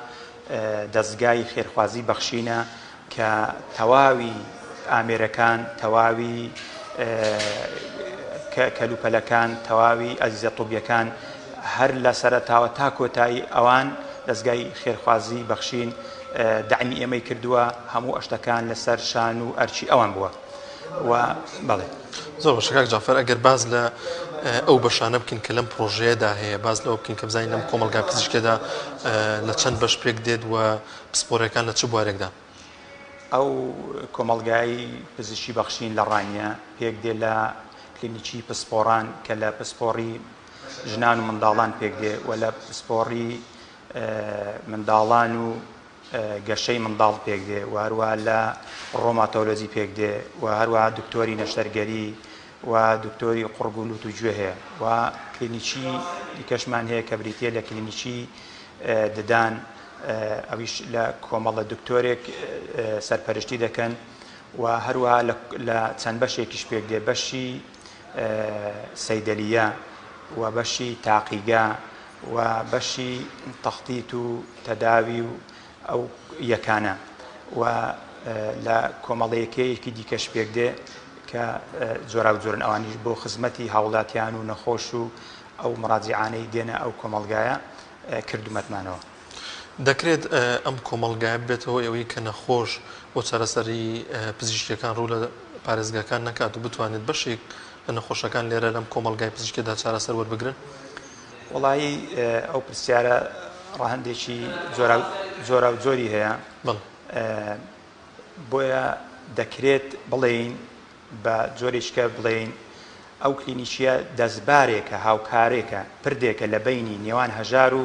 دەزگای خێرخوازی بەخشینە کە تەواوی ئامێرەکان، تەواوی کەلوپەلەکان، تەواوی ئەجهیزە طوبیەکان هەر لە سەرەتاوە تا کۆتایی ئەوان دەزگای خێرخوازی بەخشین دەعمی ئێمەی کردووە، هەموو ئەشتەکان لەسەر شان و ئەرکی ئەوان بووە و بەڵێ. زۆر باشە کاک جەعفەر ئەگەر باس لە ئەو بەشانە بکەین کە لەم پڕۆژەیەدا هەیە باس لەوە بکەین کە بزانین لەم کۆمەڵگا پزیشکیەدا لە چەند بەش پێک دێت و پسپۆڕیەکان لە چ بوارێکدان؟ ئەو کۆمەڵگای پزیشکی بەخشین لە ڕانیە پێک دێ لە کلینیکی پسپۆڕان کە لە پسپۆڕی ژنان و منداڵان پێک دێ و لە پسپۆڕی منداڵان و گەشەی منداڵ پێک دێ و هەروەها لە ڕۆماتۆلۆجی پێک دێ و هەروەها دکتۆری نەشتەرگەری و دکتۆری قوڕگ و لوت و گوێ هەیە و کلینیکی دیکەشمان هەیە کە بریتیە لە کلینیکی ددان ئەویش لە کۆمەڵە دکتۆرێک سەرپەرشتی دەکەن و هەروەها لە چەند بەشێکیش پێک دێ بەشی سەیدەلیە و بەشی تاقیگە و بەشی تەختیت و تەداوی و ئەو یەکانە و لە کۆمەڵە یەکەیەکی دیکەش پێک دێ کە جۆراوجۆرن ئەوانیش بۆ خزمەتی هاوڵاتیان و نەخۆش و ئەو مڕاجیعانەی دێنە ئەو کۆمەڵگایە کردومەتمانەوە. دەکرێت ئەم کۆمەڵگایە ببێتە هۆی ئەوەی کە نەخۆش بۆ چارەسەری پزیشکییەکان ڕوو لە پارێزگاکان نەکات و بتوانێت بەشێک لە نەخۆشەکان لێرە لەم کۆمەڵگای پزیشکیەدا چارەسەر وەربگرن؟ وەڵایی ئەو پرسیارە ڕەهەندێکی جۆراوجۆری هەیە. بەڵێ. بۆیە دەکرێت بڵێین بە جۆرێکیکە بڵێین ئەو کلینیکیە دەستبارێکە، هاوکارێکە، پردێکە لە بەینی نێوان هەژار و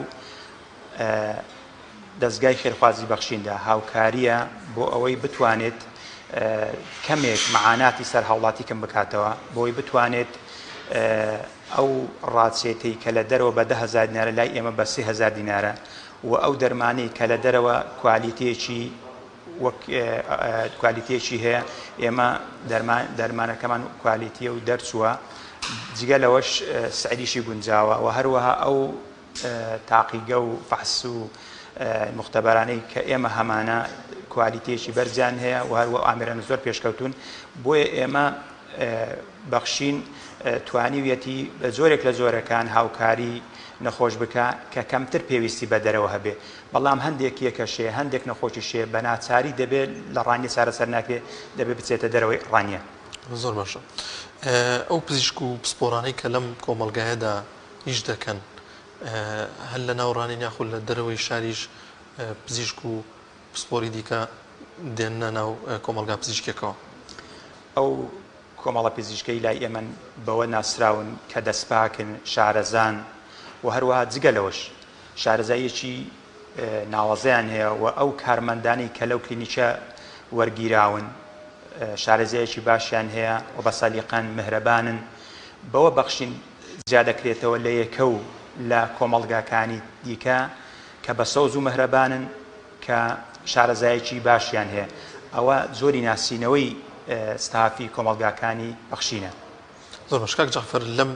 دەزگای خێرخوازی بەخشیندا، هاوکارییە بۆ ئەوەی بتوانێت کەمێک مەعاناتی سەر هاوڵاتی کەم بکاتەوە، بۆی بتوانێت ئەو ڕاچێتەی کە لە دەرەوە بە 10هزار دینارە لای ئێمە بە 3000 دینارە و ئەو دەرمانەی کە لە دەرەوە کوالیتێکی وەک کوالیتیەکی هەیە ئێمە دەرمانەکەمان کوالیتیە و دەرچووە جگە لەوەش سعریشی گونجاوە و هەروەها ئەو تاقیگە و فەحس و مختبەرانەی کە ئێمە هەمانە کوالیتیەکی بەرزیان هەیە و هەروە ئامێرانە زۆر پێشکەوتون بۆیە ئێمە بەخشین توانیویەتی بە جۆرێک لە جۆرەکان هاوکاری نەخۆش بکە کە کەمتر پێویستی بە دەرەوە هەبێ بەڵام هەندێک یەکەشێ هەندێک نەخۆشیشێ بە ناچاری دەبێ لە ڕانیە چارەسەر ناکرێ دەبێ بچێتە دەرەوەی ڕانیە. زۆر باشە ئەو پزیشک و پسپۆڕانەی کە لەم کۆمەڵگایەدا ئیش دەکەن هەر لە ناو ڕانین یاخود لە دەرەوەی شاریش پزیشک و پسپۆری دیکە دێننە ناو کۆمەڵگا پزیشکیەکەوە؟ ئەو کۆمەڵە پزیشکەی لای ئێمەن بەوە ناسراون کە دەستپاکن، شارەزان و هەروەها جگە لەوەش شارەزاییەکی ناوازەیان هەیە و ئەو کارمەندانەی کە لەو کلینیکە وەرگیراون شارەزایەکی باشیان هەیە و بە سەلیقەن، مهرەبانن، بەوە بەخشین جیا دەکرێتەوە لە یەکە و لە کۆمەڵگاکانی دیکە کە بە سۆز و مهرەبانن کە شارەزایەکی باشیان هەیە ئەوە جۆری ناسینەوەی ستافی کۆمەڵگاکانی بەخشینە. زۆر باش کاک جەعفەر لەم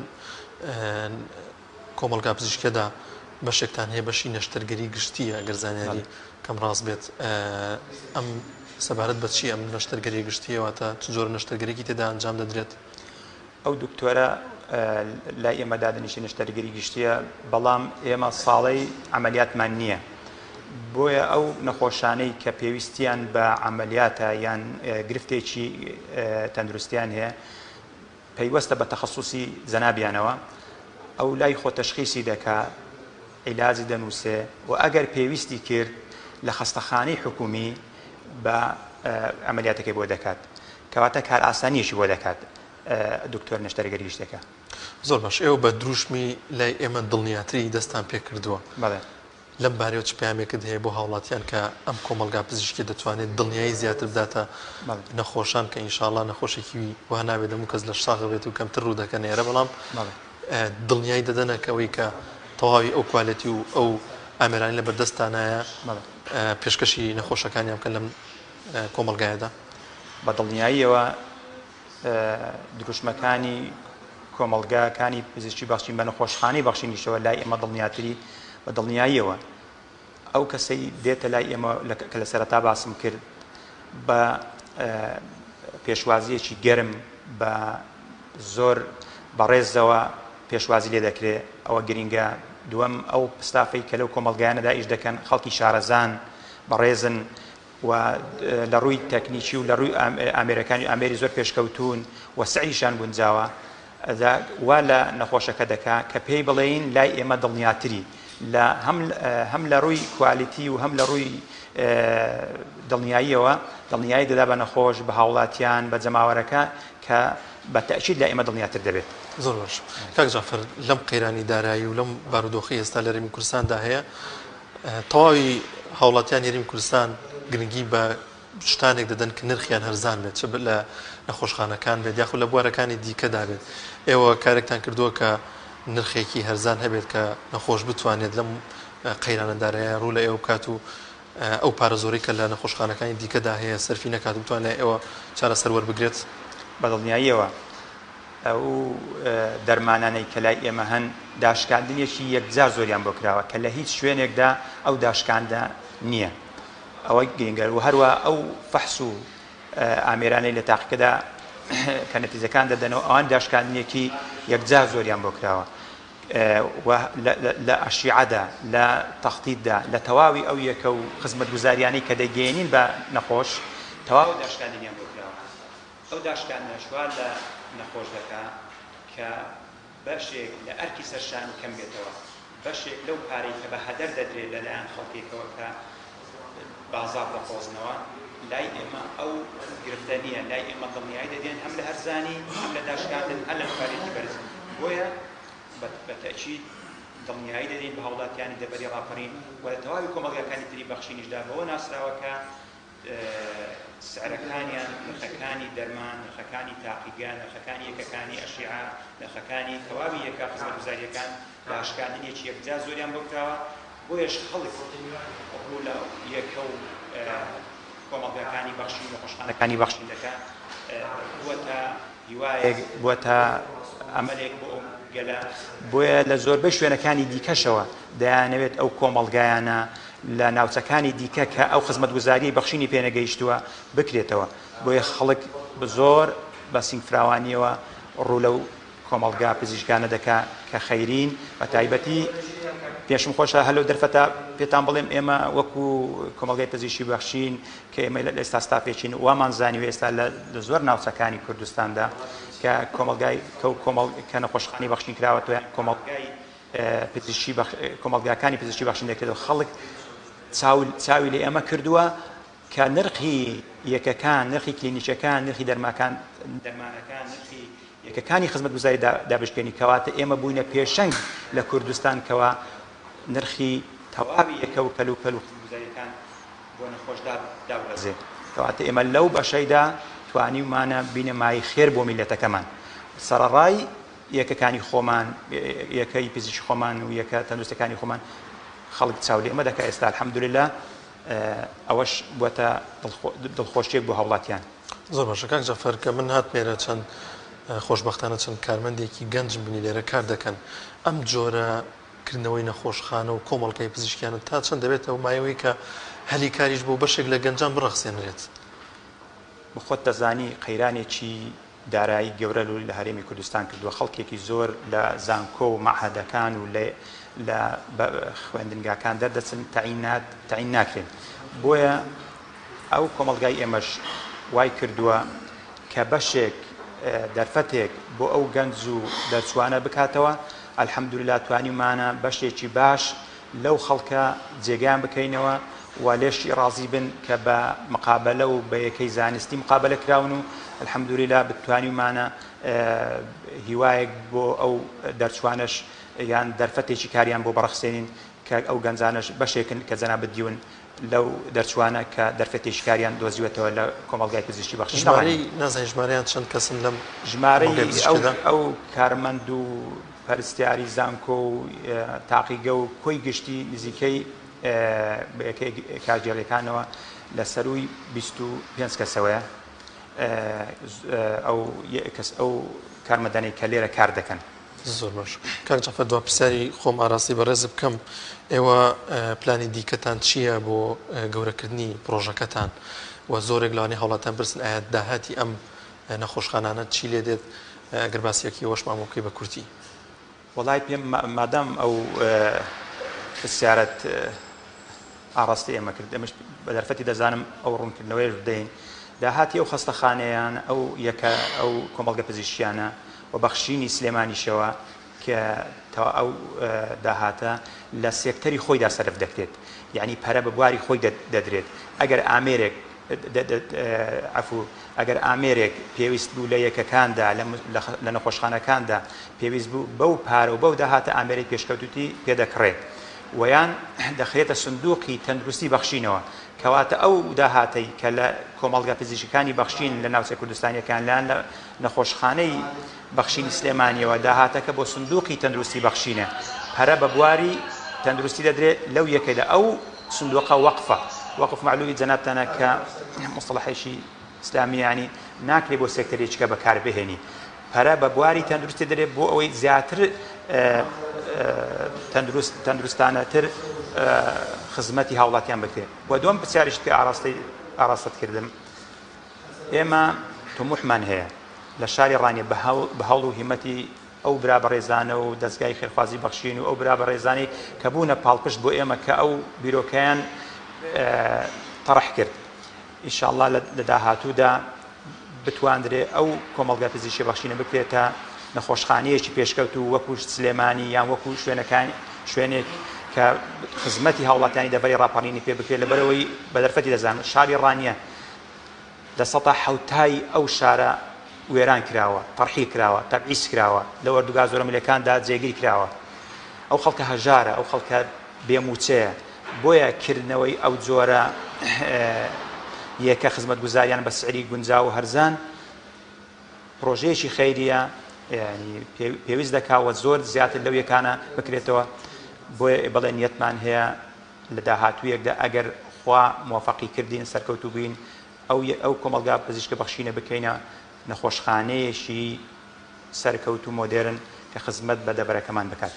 کۆمەڵگا پزیشکیەدا بەشێکتان هەیە بەشی نەشتەرگەری گشتیە ئەگەر زانیاری کەم ڕاست بێت ئەم سەبارەت بە چی ئەم نەشتەرگەری گشتیە واتە چ جۆرە نەشتەرگەرێکی تێدا ئەنجام دەدرێت؟ ئەو دکتۆرە لای ئێمە دادەنیشێ نەشتەرگەری گشتیە بەڵام ئێمە ساڵەی عەمەلیاتمان نییە بۆیە ئەو نەخۆشانەی کە پێویستیان بە عەمەلیاتە یان گرفتێکی تەندروستیان هەیە پەیوەستە بە تەخەسوسی جەنابیانەوە ئەو لای خۆ تەشخیسی دەکا عیلاجی دەنووسێ و ئەگەر پێویستی کرد لە خەستەخانەی حکومی بە عەمەلیاتەکەی بۆ دەکات کەواتە کارئاسانیەکی بۆ دەکات دکتۆر نەشتەرگەری گشتیەکە. زۆر باش ئێوە بە دروشمی لای ئێمە دڵنیاتری دەستتان پێکردووە. بەڵێ. لەم بارەیەوە چ پەیامێکت هەیە بۆ هاوڵاتیان کە ئەم کۆمەڵگا پزیشکیە دەتوانێت دڵنیایی زیاتر بداتە نەخۆشان کە ئینشاڵا نەخۆشێکی وا نابێت هەموو کەس لەش ساغ بێت و کەمتر ڕوو دەکەن ئێرە بەڵام دڵنیایی دەدەنە کە ئەوەی کە تەواوی ئەو کوالێتی و ئەو ئامێرانی لە بەردەستانایە پێشکەشی نەخۆشەکانیان بکەن لەم کۆمەڵگایەدا؟ بە دڵنیاییەوە دروشمەکانی کۆمەڵگاکانی پزیشکی بەخشین بە نەخۆشخانەی بەخشینیشەوە لای ئێمە دڵنیاتری بە دڵنیاییەوە ئەو کەسەی دێتە لای ئێمە کە لە سەرەتا باسم کرد بە پێشوازیەکی گەرم بە زۆر بەڕێزەوە پێشوازی لێ دەکرێ ئەوە گرینگە دووەم ئەو ستافەی کە لەو کۆمەڵگایانەدا ئیش دەکەن خەڵکی شارەزان بەڕێزن و لە ڕووی تەکنیکی و لە ڕووی ئامێرەکانی ئامێری زۆر پێشکەوتوون و سعریشان گونجاوە وا لە نەخۆشەکە دەکا کە پێی بڵێین لای ئێمە دڵنیاتری لە هەم هەم لە ڕووی کوالیتی و هەم لە ڕووی دڵنیاییەوە دڵنیایی دەدا بە نەخۆش بە هاوڵاتیان بە جەماوەرەکە کە بە تەئکید لای ئێمە دڵنیاتر دەبێت. زۆر باش کاک جەعفەر لەم قەیرانی دارایی و لەم بارودۆخەی ئێستا لە هەرێمی کوردستاندا هەیە تەواوی هاوڵاتیانی هەرێمی کوردستان گرنگی بە شتانێک دەدەن کە نرخیان هەرزان بێت چ لە نەخۆشخانەکان بێت یاخود لە بوارەکانی دیکەدا بێت ئێوە کارێکتان کردووە کە نرخێکی هەرزان هەبێت کە نەخۆش بتوانێت لەم قەیرانە دارایە ڕوو لە ئێوە بکات و ئەو پارە زۆرەی کە لە نەخۆشخانەکانی دیکەدا هەیە سەرفی نەکات و بتوانێت لای ئێوە چارەسەر وەربگرێت؟ بە دڵنیاییەوە ئەو دەرمانانەی کە لای ئێمە هەن داشکاندنێکی یەکجار زۆریان بۆ کراوە کە لە هیچ شوێنێکدا ئەو داشکاندە نییە ئەوە گرنگە و هەروە ئەو فەحس و ئامێرانەی لە تاقیکەدا کە نەتیجەکان دەدەنەوە ئەوان داشکاندنێکی یەکجار زۆریان بۆ کراوە و لە ئەشیعەدا لە تەختیتدا لە تەواوی ئەو یەکە و خزمەتگوزاریانەی کە دەگەیەنین بە نەخۆش تەواو داشکاندنیان بۆ کراوە. ئەو داشکاندنەش وا لە نەخۆش دەکا کە بەشێک لە ئەرکی سەرشانی کەم بێتەوە، بەشێک لەو پارەی کە بە هەدەر دەدرێت لە لایەن خەڵکێکەوە کە بازاڕ دەقۆزنەوە، لای ئێمە ئەو گرفتە نییە، لای ئێمە دڵنیایی دەدرێن هەم لە هەرزانی، هەم لە داشکاندن، هەر لە کوالێتی بەرز، بۆیە بە تەئکید دڵنیایی دەدەین بە هاوڵاتیانی دەڤەری ڕاپەڕین و لە تەواوی کۆمەڵگاکانی تری بەخشینیشدا بەوە ناسراوە کە سعرەکانیان، نرخەکانی دەرمان، نرخەکانی تاقیگە، نرخەکانی یەکەکانی ئەشیعە، نرخەکانی تەواوی یەکە خزمەتگوزارییەکان داشکاندنێکی یەکجار زۆریان بۆ کراوە، بۆیەش خەڵک ڕوو لە یەکە و کۆمەڵگاکانی بەخشین و نەخۆشخانەکانی بەخشین دەکا، بووەتە هیوایەک، بووەتە ئەمەلێک بۆ ئەو گەلە، بۆیە لە زۆربەی شوێنەکانی دیکەشەوە دەیانەوێت ئەو کۆمەڵگایانە لە ناوچەکانی دیکە کە ئەو خزمەتگوزاریەی بەخشینی پێنەگەیشتووە بکرێتەوە، بۆیە خەڵک زۆر بە سینگفراوانیەوە ڕوو لەو کۆمەڵگا پزیشکانە دەکا کە خەیرین، بە تایبەتی پێشم خۆشە هەر لەو دەرفەتە پێتان بڵێم ئێمە وەکو کۆمەڵگای پزیشکی بەخشین کە ئێمە لە ئێستا ستافێکین وامان زانیوە ئێستا لە زۆر ناوچەکانی کوردستاندا کە کۆمەڵگای کە کۆمەڵ کە نەخۆشخانەی بەخشین کراوەتەوە یان کۆمەڵگای پزیشکی کۆمەڵگاکانی پزیشکی بەخشین دەکرێت و خەڵک چاوی لە ئێمە کردووە کە نرخی یەکەکان، نرخی کلینیکەکان، نرخی دەرماکان، دەرمانەکان، نرخی یەکەکانی خزمەتگوزاری دابشکێنی، کەواتە ئێمە بووینە پێشەنگ لە کوردستان کەوا نرخی تەواوی یەکە و کەلوپەل و خزمەتگوزاریەکان بۆ نەخۆش داببەزێ. کەواتە ئێمە لەو بەشەیدا توانیومانە بینە مایەی خێر بۆ میللەتەکەمان. سەڕەڕای یەکەکانی خۆمان، یەکەی پزیشکی خۆمان و یەکە تەندروستیەکانی خۆمان، خەڵک چاو لە ئێمە دەکا ئێستا الحمدللە ئەوەش بووەتە دڵخۆشیەک بۆ هاوڵاتیان. زۆر باشە کاک جەعفەر کە من هاتمە ئێرە چەند خۆشبەختانە چەند کارمەندێکی گەنجم بینی لێرە کار دەکەن ئەم جۆرە کردنەوەی نەخۆشخانە و کۆمەڵگای پزیشکیانە تا چەند دەبێتە مایەوەی کە هەلی کاریش بۆ بەشێک لە گەنجان بڕەخسێنرێت؟ خۆت دەزانی قەیرانێکی دارایی گەورە رووی لە هەرێمی کوردستان کردووە، خەڵکێکی زۆر لە زانکۆ و مەعهەدەکان و لە لە خوێندنگاکان دەردەچن تەعینات تەعین ناکرێن بۆیە ئەو کۆمەڵگای ئێمەش وای کردووە کە بەشێک دەرفەتێک بۆ ئەو گەنج و دەرچوانە بکاتەوە الحمدلله توانیمانە بەشێکی باش لەو خەڵکە جێگایان بکەینەوە. و لێشی ڕازی بن کە بە مقابەلە و بە یەکەی زانستی مقابەلە کراون و الحمدللە بتوانیومانە هیوایەک بۆ ئەو دەرچوانەش یان دەرفەتێکی کاریان بۆ بڕەخسێنین کە ئەو گەنجانەش بەشێکن کە جەنابت دیون لەو دەرچوانە کە دەرفەتێکی کاریان دۆزیوەتەوە لە کۆمەڵگای پزیشکی بەخشین لە ڕانیە. ژمارەی نازانین ژمارەیان چەند کەسن لەم ژمارەی کۆمەڵگای ئەو پزیشکیەدا؟ ئەو کارمەند و پەرستیاری زانکۆ و تاقیگە و کۆی گشتی نزیکەی بە یەکەی کارگێڕیەکانەوە لە سەرووی 25 کەسەوەیە ئەو کەس ئەو کارمەندانەی کە لێرە کار دەکەن. زۆر باش کاک جەعفەر دوا پرسیاری خۆم ئاراستەی بەڕێز بکەم ئێوە پلانی دیکەتان چییە بۆ گەورەکردنی پرۆژەکەتان و زۆرێک لەوانەیە هاوڵاتیان پرسن ئایا داهاتی ئەم نەخۆشخانانە چی لێ دێت ئەگەر باسێکی ئەوەشمان بۆ بکەی بە کورتی. وەڵای پێم مادام ئەو پرسیارەت ئاڕاستەی ئێمە کرد ئێمەش بە دەرفەتی دەزانم ئەو ڕوونکردنەوەیەش بدەین داهاتی ئەو خەستەخانەیان ئەو یەکە ئەو کۆمەڵگە پزیشکیانە و بەخشینی سلێمانیشەوە کە تا ئەو داهاتە لە سێکتەری خۆیدا سەرف دەکرێت یعنی پەرە بە بواری خۆی دەدرێت ئەگەر ئامێرێک عەفو ئەگەر ئامێرێک پێویست بوو لە یەکەکاندا لە نەخۆشخانەکاندا پێویست بوو بەو پارە و بەو داهاتە ئامێری پێشکەوتووی پێ دەکڕێت ویان دەخرێتە سندوقی تەندروستی بەخشینەوە کەواتە ئەو داهاتەی کە لە کۆمەڵگە پزیشکەکانی بەخشین لە ناوچە کوردستانیەکان لایەن لە نەخۆشخانەی بەخشینی سلێمانیەوە داهاتەکە بۆ سندوقی تەندروستی بەخشینە پەرە بە بواری تەندروستی دەدرێت لەو یەکەدا ئەو سندوقە وەقفە وەقف مەعلومی جەنابتانە کە مصطلحێکی ئیسلامی یانی ناکرێ بۆ سێکتەرێکیکە بەکار بهێنی پەرە بە بواری تەندروستی دەدرێت بۆ ئەوەی زیاتر تەندروست تەندروستانەتر خزمەتی هاوڵاتیان بکرێت و دوم پرسیاریشت کە ئاراستەی ئاراستەت کردم ئێمە تموحمان هەیە لە شاری ڕانیە بە هەوڵ و هیمەتی ئەو برا بەڕێزانە و دەزگای خێرخوازی بەخشین و ئەو برا بەڕێزانەی کە بوونە پاڵپشت بۆ ئێمە کە ئەو بیرۆکەیان تەڕح کرد ئیشاڵڵا لە داهاتوودا بتواندرێ ئەو کۆمەڵگا پزیشکی بەخشینە بکرێتە نەخۆشخانەیەکی پێشکەوتوو وەکو سلێمانی یان وەکو شوێنەکان شوێنێک کە خزمەتی هاوڵاتیانی دەڤەری ڕاپەڕینی پێ بکرێت لەبەرەوەی بە دەرفەتی دەزانم شاری ڕانیە لە سەتا حەوتای ئەو شارە وێران کراوە، تەرحیل کراوە، تەبعیس کراوە، لە ئۆردوگا زۆرەملێکاندا جێگیر کراوە. ئەو خەڵکە هەژارە، ئەو خەڵکە بێ مووچەیە، بۆیە کردنەوەی ئەو جۆرە یەکە خزمەتگوزاریان بە سعری گونجاو و هەرزان پرۆژەیەکی خەیریە یعنی پێویست دەکا و زۆر زیاتر لەو یەکانە بکرێتەوە. بۆیە بەڵێ نیەتمان هەیە لە داهاتوویەکدا ئەگەر خوا مۆفەقی کردین سەرکەوتوو بووین ئەو ئەو کۆمەڵگا پزیشکە بەخشینە بکەینە نەخۆشخانەیەکی سەرکەوتوو مۆدێرن کە خزمەت بە دەڤەرەکەمان بکات.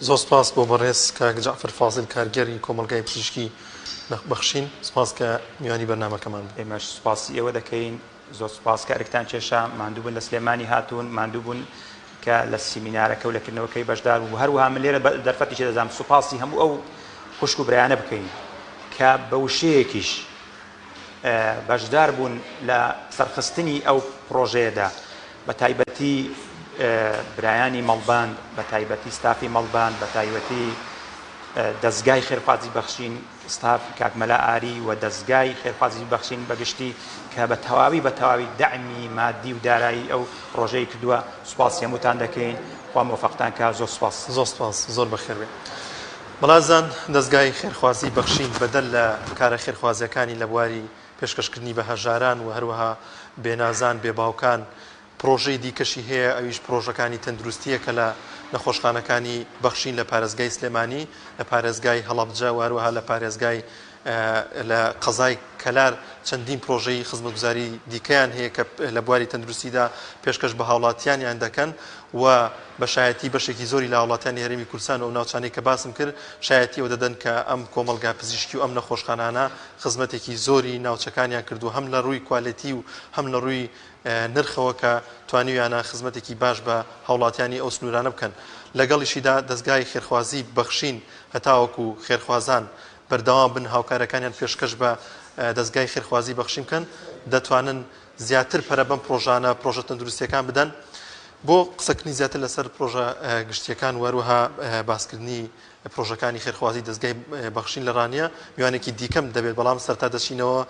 زۆر سپاس بۆ بەڕێز کاک جەعفەر فازیل کارگێڕی کۆمەڵگای پزیشکی بەخشین سپاس کە میوانی بەرنامەکەمان بوو. ئێمەش سوپاسی ئێوە دەکەین. زۆر سوپاس کە ئەرکتان کێشا، ماندوو بوون لە سلێمانی هاتوون، ماندوو بوون کە لە سیمینارەکە و لە کردنەوەکەی بەشدار بوو. هەروەها من لێرە بە دەرفەتیشی دەزانم سوپاسی هەموو ئەو خوشک و برایانە بکەین کە بە وشەیەکیش بەشدار بوون لە سەرخستنی ئەو پڕۆژەیەدا، بە تایبەتی برایانی مەڵبەند، بە تایبەتی ستافی مەڵبەند، بە تایبەتی دەزگای خێرخوازی بەخشین، ستاف کاک مەلا ئاری و دەزگای خێرخوازی بەخشین بە گشتی کە بە تەواوی بە تەواوی دەعمی مادی و دارایی ئەو پڕۆژەی کردووە سوپاسی هەمووتان دەکەین خوا مۆفەقتان کا زۆر سوپاس. زۆر سوپاس زۆر بەخێر بێن. بەڵازان دەزگای خێرخوازی بەخشین بەدەر لە کارە خێرخوازیەکانی لە بواری پێشکەشکردنی بە هەژاران و هەروەها بێنازان بێ باوکان پڕۆژەی دیکەشی هەیە ئەویش پڕۆژەکانی تەندروستییە کە لە نەخۆشخانەکانی بەخشین لە پارێزگای سلێمانی، لە پارێزگای هەڵەبجە و هەروەها لە پارێزگای لە قەزای کەلار چەندین پڕۆژەی خزمەتگوزاری دیکەیان هەیە کە لە بواری تەندروستیدا پێشکەش بە هاوڵاتیانیان دەکەن و بە شایەتی بەشێکی زۆری لە هاوڵاتیانی هەرێمی کوردستان و ئەو ناوچانەی کە باسم کرد شایەتی ئەوە دەدەن کە ئەم کۆمەڵگا پزیشکی و ئەم نەخۆشخانانە خزمەتێکی زۆری ناوچەکانیان کردووە هەم لە ڕووی کوالێتی و هەم لە ڕووی نرخەوە کە توانیویانە خزمەتێکی باش بە هاوڵاتیانی ئەو سنوورانە بکەن، لەگەڵیشیدا دەزگای خێرخوازی بەخشین هەتاوەکو خێرخوازان بەردەوام بن هاوکارەکانیان پێشکەش بە دەزگای خێرخوازی بەخشین بکەن دەتوانن زیاتر پەرە بەم پڕۆژانە پڕۆژە تەندروستیەکان بدەن. بۆ قسەکردنی زیاتر لەسەر پرۆژە گشتیەکان و هەروەها باسکردنی پرۆژەکانی خێرخوازی دەزگای بەخشین لە ڕانیە میوانێکی دیکەم دەبێت، بەڵام سەرتا دەچینەوە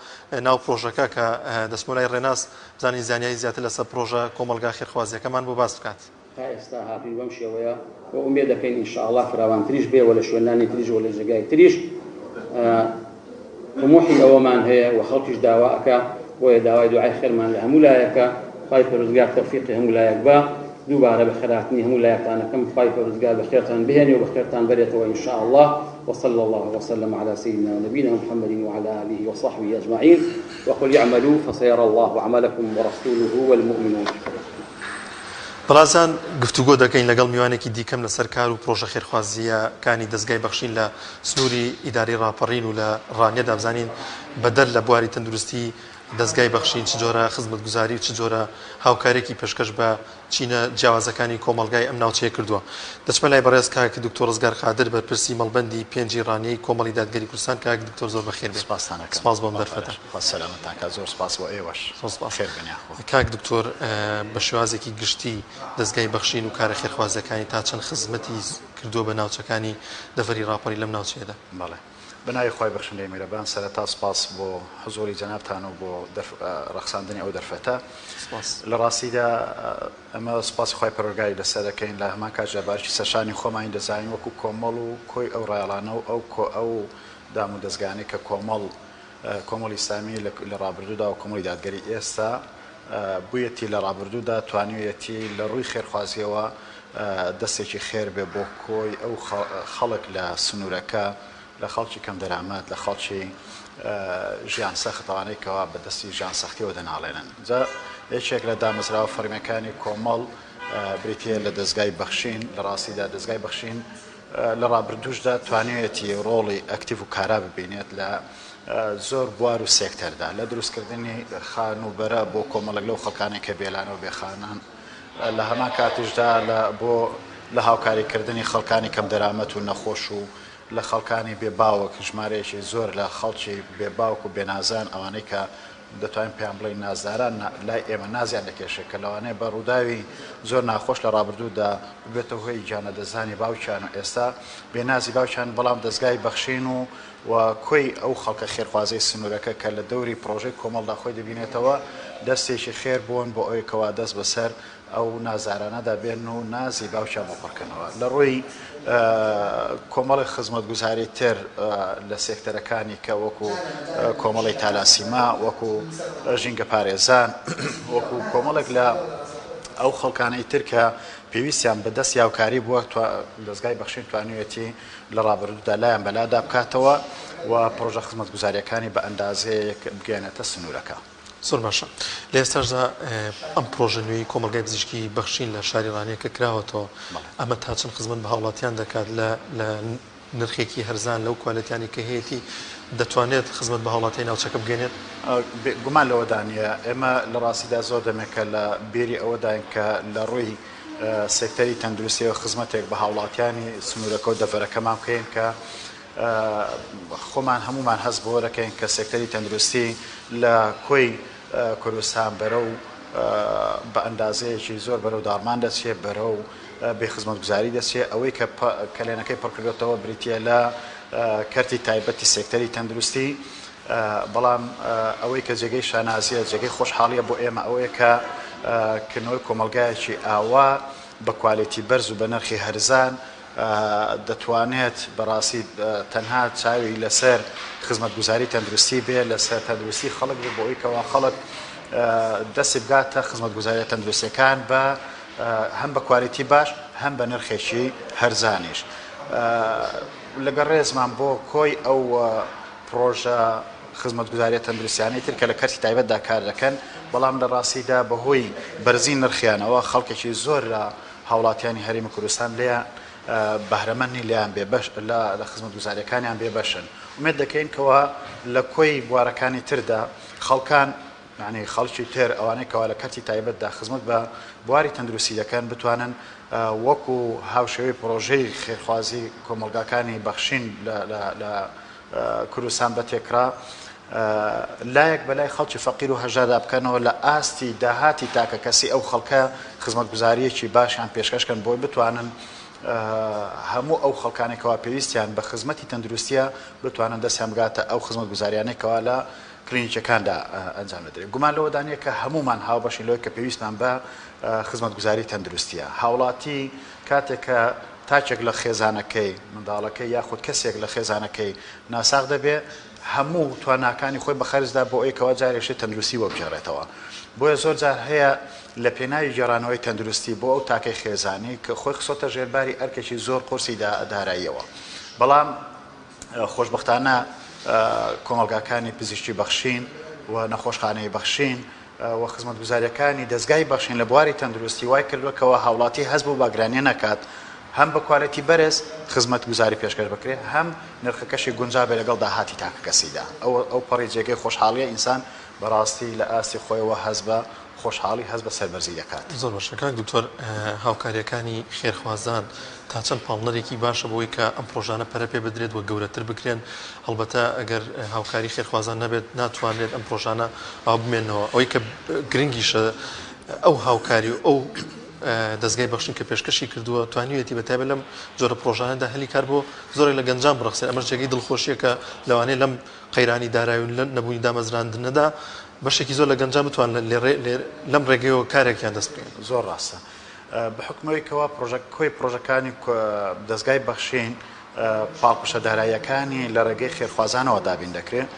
ناو پرۆژەکە کە دەچمە لای ڕێناس بزانین زانیاری زیاتر لەسەر پرۆژە کۆمەڵگا خێرخوازیەکەمان بۆ باس بکات. تا ئێستا هاتووین بەم شێوەیە و ئومێد دەکەین ان شاء اللە فراوانتریش بێ و لە شوێنانی تریش و لە جێگای تریش تموحی ئەوەمان هەیە و خەڵکیش داوا ئەکا بۆیە داوای دوعای خێرمان لە هەموو لایەکە خوای پەروەردگار تەوفیقی هەموو لایەک با دووبارە بەخێرهاتنی هەموو لایەکتان ئەکەم خوای پەروەردگار بەخێرتان بهێنێ و بەخێرتان بەرێتەوە ان شاء اللە وصلى الله وسلم على سيدنا ونبينا محمد وعلى آله وصحبه أجمعين وقل اعملوا فسيرى الله عملكم ورسوله والمؤمنون. بەڕازان گفتوگۆ دەکەین لەگەڵ میوانێکی دیکەم لەسەر کار و پرۆژە خێرخوازییەکانی دەزگای بەخشین لە سنووری ئیدارەی ڕاپەڕین و لە ڕانیەدا بزانین بەدەر لە بواری تەندروستی دەزگای بەخشین چ جۆرە خزمەتگوزاری و چ جۆرە هاوکاریەکی پێشکەش بە چینە جیاوازەکانی کۆمەڵگای ئەم ناوچەیە کردووە. دەچمە لای بەڕێز کاک دکتۆر ڕزگار قادر بەرپرسی مەڵبەندی پێنجی ڕانیەی کۆمەڵی دادگەری کوردستان کاک دکتۆر زۆر بەخێر بێن. سپاستان ئەکەم. سپاس بۆ ئەم دەرفەتە. خوا سەلامەتتان کا زۆر سپاس بۆ ئێوەش. زۆر سپاس. خێر بن یاخوا. کاک دکتۆر بە شێوازێکی گشتی دەزگای بەخشین و کارە خێرخوازیەکانی تا چەند خزمەتی کردووە بە ناوچەکانی دەڤەری ڕاپەڕین لەم ناوچەیەدا؟ بەڵێ. بە ناوی خوای بەخشندەی میرەبان سەرەتا سپاس بۆ حزوری جەنابتان و بۆ ڕەخساندنی ئەو دەرفەتە. سپاس. لە ڕاستیدا ئەمە سپاسی خوای پەروەردگاری لەسەر دەکەین لە هەمان کاتیشدا بە ئەرکی سەرشانی خۆمانی دەزانین وەکو کۆمەڵ و کۆی ئەو ڕایەڵانە و ئەو کۆ ئەو دام و دەزگایانەی کە کۆمەڵ کۆمەڵی ئیسلامی لە ڕابردوودا و کۆمەڵی دادگەری ئێستا بوویەتی لە ڕابردوودا توانیویەتی لە ڕووی خێرخوازییەوە دەستێکی خێر بێ بۆ کۆی ئەو خەڵک لە سنوورەکە لە خەڵکی کەمدەرامەت لە خەڵکی ژیان سەخت ئەوانەی کەوا بە دەستی ژیان سەختیەوە دەناڵێنن جا یەکێک لە دامەزراوە فەرمیەکانی کۆمەڵ بریتە لە دەزگای بەخشین لە ڕاستیدا دەزگای بەخشین لە ڕابردووشدا توانیویەتی ڕۆڵی ئەکتیڤ و کارا ببینێت لە زۆر بوار و سێکتەردا لە دروستکردنی خانووبەرە بۆ کۆمەڵێک لەو خەڵکانەی کە بێلانە و بێخانان لە هەمان کاتیشدا لە بۆ لە هاوکاریکردنی خەڵکانی کەمدەرامەت و نەخۆش و لە خەڵکانی بێ باوک ژمارەیەکی زۆر لە خەڵکی بێ باوک و بێنازان ئەوانەی کە دەتوانین پێیان بڵێین نازداران لای ئێمە نازیان دەکێشێت کە لەوانەیە بە ڕووداوی زۆر ناخۆش لە ڕابردوودا ببێتە هۆی گیانلەدەستدانی باوکیان و ئێستا بێ نازی باوکیان بەڵام دەزگای بەخشین و و کۆی ئەو خەڵکە خێرخوازەی سنوورەکە کە لە دەوری پڕۆژەی کۆمەڵدا خۆی دەبینێتەوە دەستێکی خێر بوون بۆ ئەوەی کەوا دەست بەسەر ئەو نازارانەدا بێن و نازی باوکیان بۆ پڕکەنەوە. لە ڕووی کۆمەڵێک خزمەتگوزاری تر لە سێکتەرەکانی کە وەکو کۆمەڵی تالاسیما، وەکو ژینگەپارێزان، وەکو کۆمەڵێک لە ئەو خەڵکانەی تر کە پێویستیان بە دەست یاوکاری بووە، دەزگای بەخشین توانیویەتی لە ڕابردوودا لایان بەلادا بکاتەوە و پڕۆژە خزمەتگوزارییەکانی بە ئەندازەیەک بگەیەنێتە سنوورەکە. زۆر باشە لە ئێستاشدا ئەم پرۆژە نوێی کۆمەڵگای پزیشکی بەخشین لە شاری ڕانیە کە کراوەتەوە ئەمە تا چەند خزمەت بە هاوڵاتیان دەکات لە لە نرخێکی هەرزان لەو کوالێتیانی کە هەیەی دەتوانێت خزمەت بە هاوڵاتی ناوچەکە بگەێنێت؟ گومان لەوەدا نییە ئێمە لە ڕاستیدا زۆر دەمێکە لە بیری ئەوەداین کە لە ڕووی سێکتەری تەندروستیەوە خزمەتێک بە هاوڵاتیانی سنوورەکە و دەڤەرەکەمان بکەین کە خۆمان هەموومان هەست بەوە دەکەین کە سێکتەری تەندروستی لە کۆی کوردستان بەرەو بە ئەندازەیەکی زۆر بەرەو داڕمان دەچێت، بەرەو بێ خزمەتگوزاری دەچێت، ئەوەی کە کەلێنەکەی پڕکردۆتەوە بریتییە لە کەرتی تایبەتی سێکتەری تەندروستی، بەڵام ئەوەی کە جێگەی شانازییە، جێگەی خۆشحاڵییە بۆ ئێمە ئەوەیە کە کردنەوەی کۆمەڵگایەکی ئاوا بە کوالێتی بەرز و بە نرخی هەرزان دەتوانێت بەڕاستی تەنها چاوی لەسەر خزمەتگوزاری تەندروستی بێ، لەسەر تەندروستی خەڵک بێ بۆ ئەوەی کەوا خەڵک دەستی بگاتە خزمەتگوزاریە تەندروستیەکان بە هەم بە کوالێتی باش هەم بە نرخێکی هەرزانیش. لەگەڵ ڕێزمان بۆ کۆی ئەو پڕۆژە خزمەتگوزاریە تەندروستیانەی تر کە لە کەرتی تایبەتدا کار دەکەن، بەڵام لە ڕاستیدا بەهۆی بەرزی نرخیانەوە خەڵکێکی زۆر لە هاوڵاتیانی هەرێمی کوردستان لێیان بەهرەمەند نین، لێیان بێبەش لە خزمەتگوزاریەکانیان بێبەشن. ئومێد دەکەین کەوا لە کۆی بوارەکانی تردا خەڵکان یانی خەڵکی تر ئەوانەی کەوا لە کەرتی تایبەتدا خزمەت بە بواری تەندروستی دەکەن بتوانن وەکو هاوشێوەی پڕۆژەی خێرخوازی کۆمەڵگاکانی بەخشین لە کوردستان بە تێکرا. لایەک بەلای خەڵکی فەقیر و هەژاردا بکەنەوە لە ئاستی داهاتی تاکەکەسی ئەو خەڵکە خزمەتگوزارییەکی باشیان پێشکەش کەن بۆی بتوانن هەموو ئەو خەڵکانەی کەوا پێویستیان بە خزمەتی تەندروستیە بتوانن دەستیان بگاتە ئەو خزمەتگوزاریانەی کەوا لە کلینیکەکاندا ئەنجام دەدرێت. گومان لەوەدا نییە کە هەموومان هاوبەشین لەوەی کە پێویستمان بە خزمەتگوزاری تەندروستیە. هاوڵاتی کاتێک کە تاکێک لە خێزانەکەی، منداڵەکەی یاخود کەسێک لە خێزانەکەی ناساغ دەبێ، هەموو تواناکانی خۆی بە خەرج دا بۆ ئەوەی کەوا جارێکشی تەندروستی بۆ بگێڕێتەوە. بۆیە زۆر جار هەیە لە پێناوی گێڕانەوەی تەندروستی بۆ ئەو تاکەی خێزانی کە خۆی خستۆتە ژێر باری ئەرکێکی زۆر قورسی داراییەوە. بەڵام خۆشبەختانە کۆمەڵگاکانی پزیشکی بەخشین و نەخۆشخانەی بەخشین و خزمەتگوزارییەکانی دەزگای بەخشین لە بواری تەندروستی وای کردووە کەوا هاوڵاتی هەست بەو باگرانییە نەکات هەم بە کوالێتی بەرز خزمەتگوزاری پێشکەش بکرێت هەم نرخەکەشی گونجاو بێت لەگەڵ داهاتی تاکەکەسیدا ئەو ئەوپەڕی جێگەی خۆشحاڵییە ئینسان بەڕاستی لە ئاستی خۆیەوە هەست بە خۆشحاڵی هەست بە سەربەرزی دەکات. زۆر باشە کاک دکتۆر هاوکارییەکانی خێرخوازان تا چەند پاڵنەرێکی باشە بۆ ئەوەی کە ئەم پڕۆژانە پەرە پێ بدرێت و گەورەتر بکرێن، هەڵبەتە ئەگەر هاوکاری خێرخوازان نەبێت ناتوانرێت ئەم پڕۆژانە ئاوا بمێننەوە، ئەوەی کە گرنگیشە ئەو هاوکاری و ئەو دەزگای بەخشین کە پێشکەشی کردووە توانیویەتی بە تایبەت لەم جۆرە پڕۆژانەدا هەلی کار بۆ زۆرێک لە گەنجان بڕەخسێنێت، ئەمەش جێگەی دڵخۆشییە کە لەوانەیە لەم قەیرانی دارایی و نەبوونی دامەزراندنەدا بەشێکی زۆر لە گەنجان بتوانن لەم ڕێگەیەوە کارێکیان دەست بکەوێت. زۆر ڕاستە. بە حوکمی ئەوەی کەوا پڕۆژە کۆی پڕۆژەکانی دەزگای بەخشین پاڵپشتە داراییەکانی لە ڕێگەی خێرخوازانەوە دابین دەکرێت،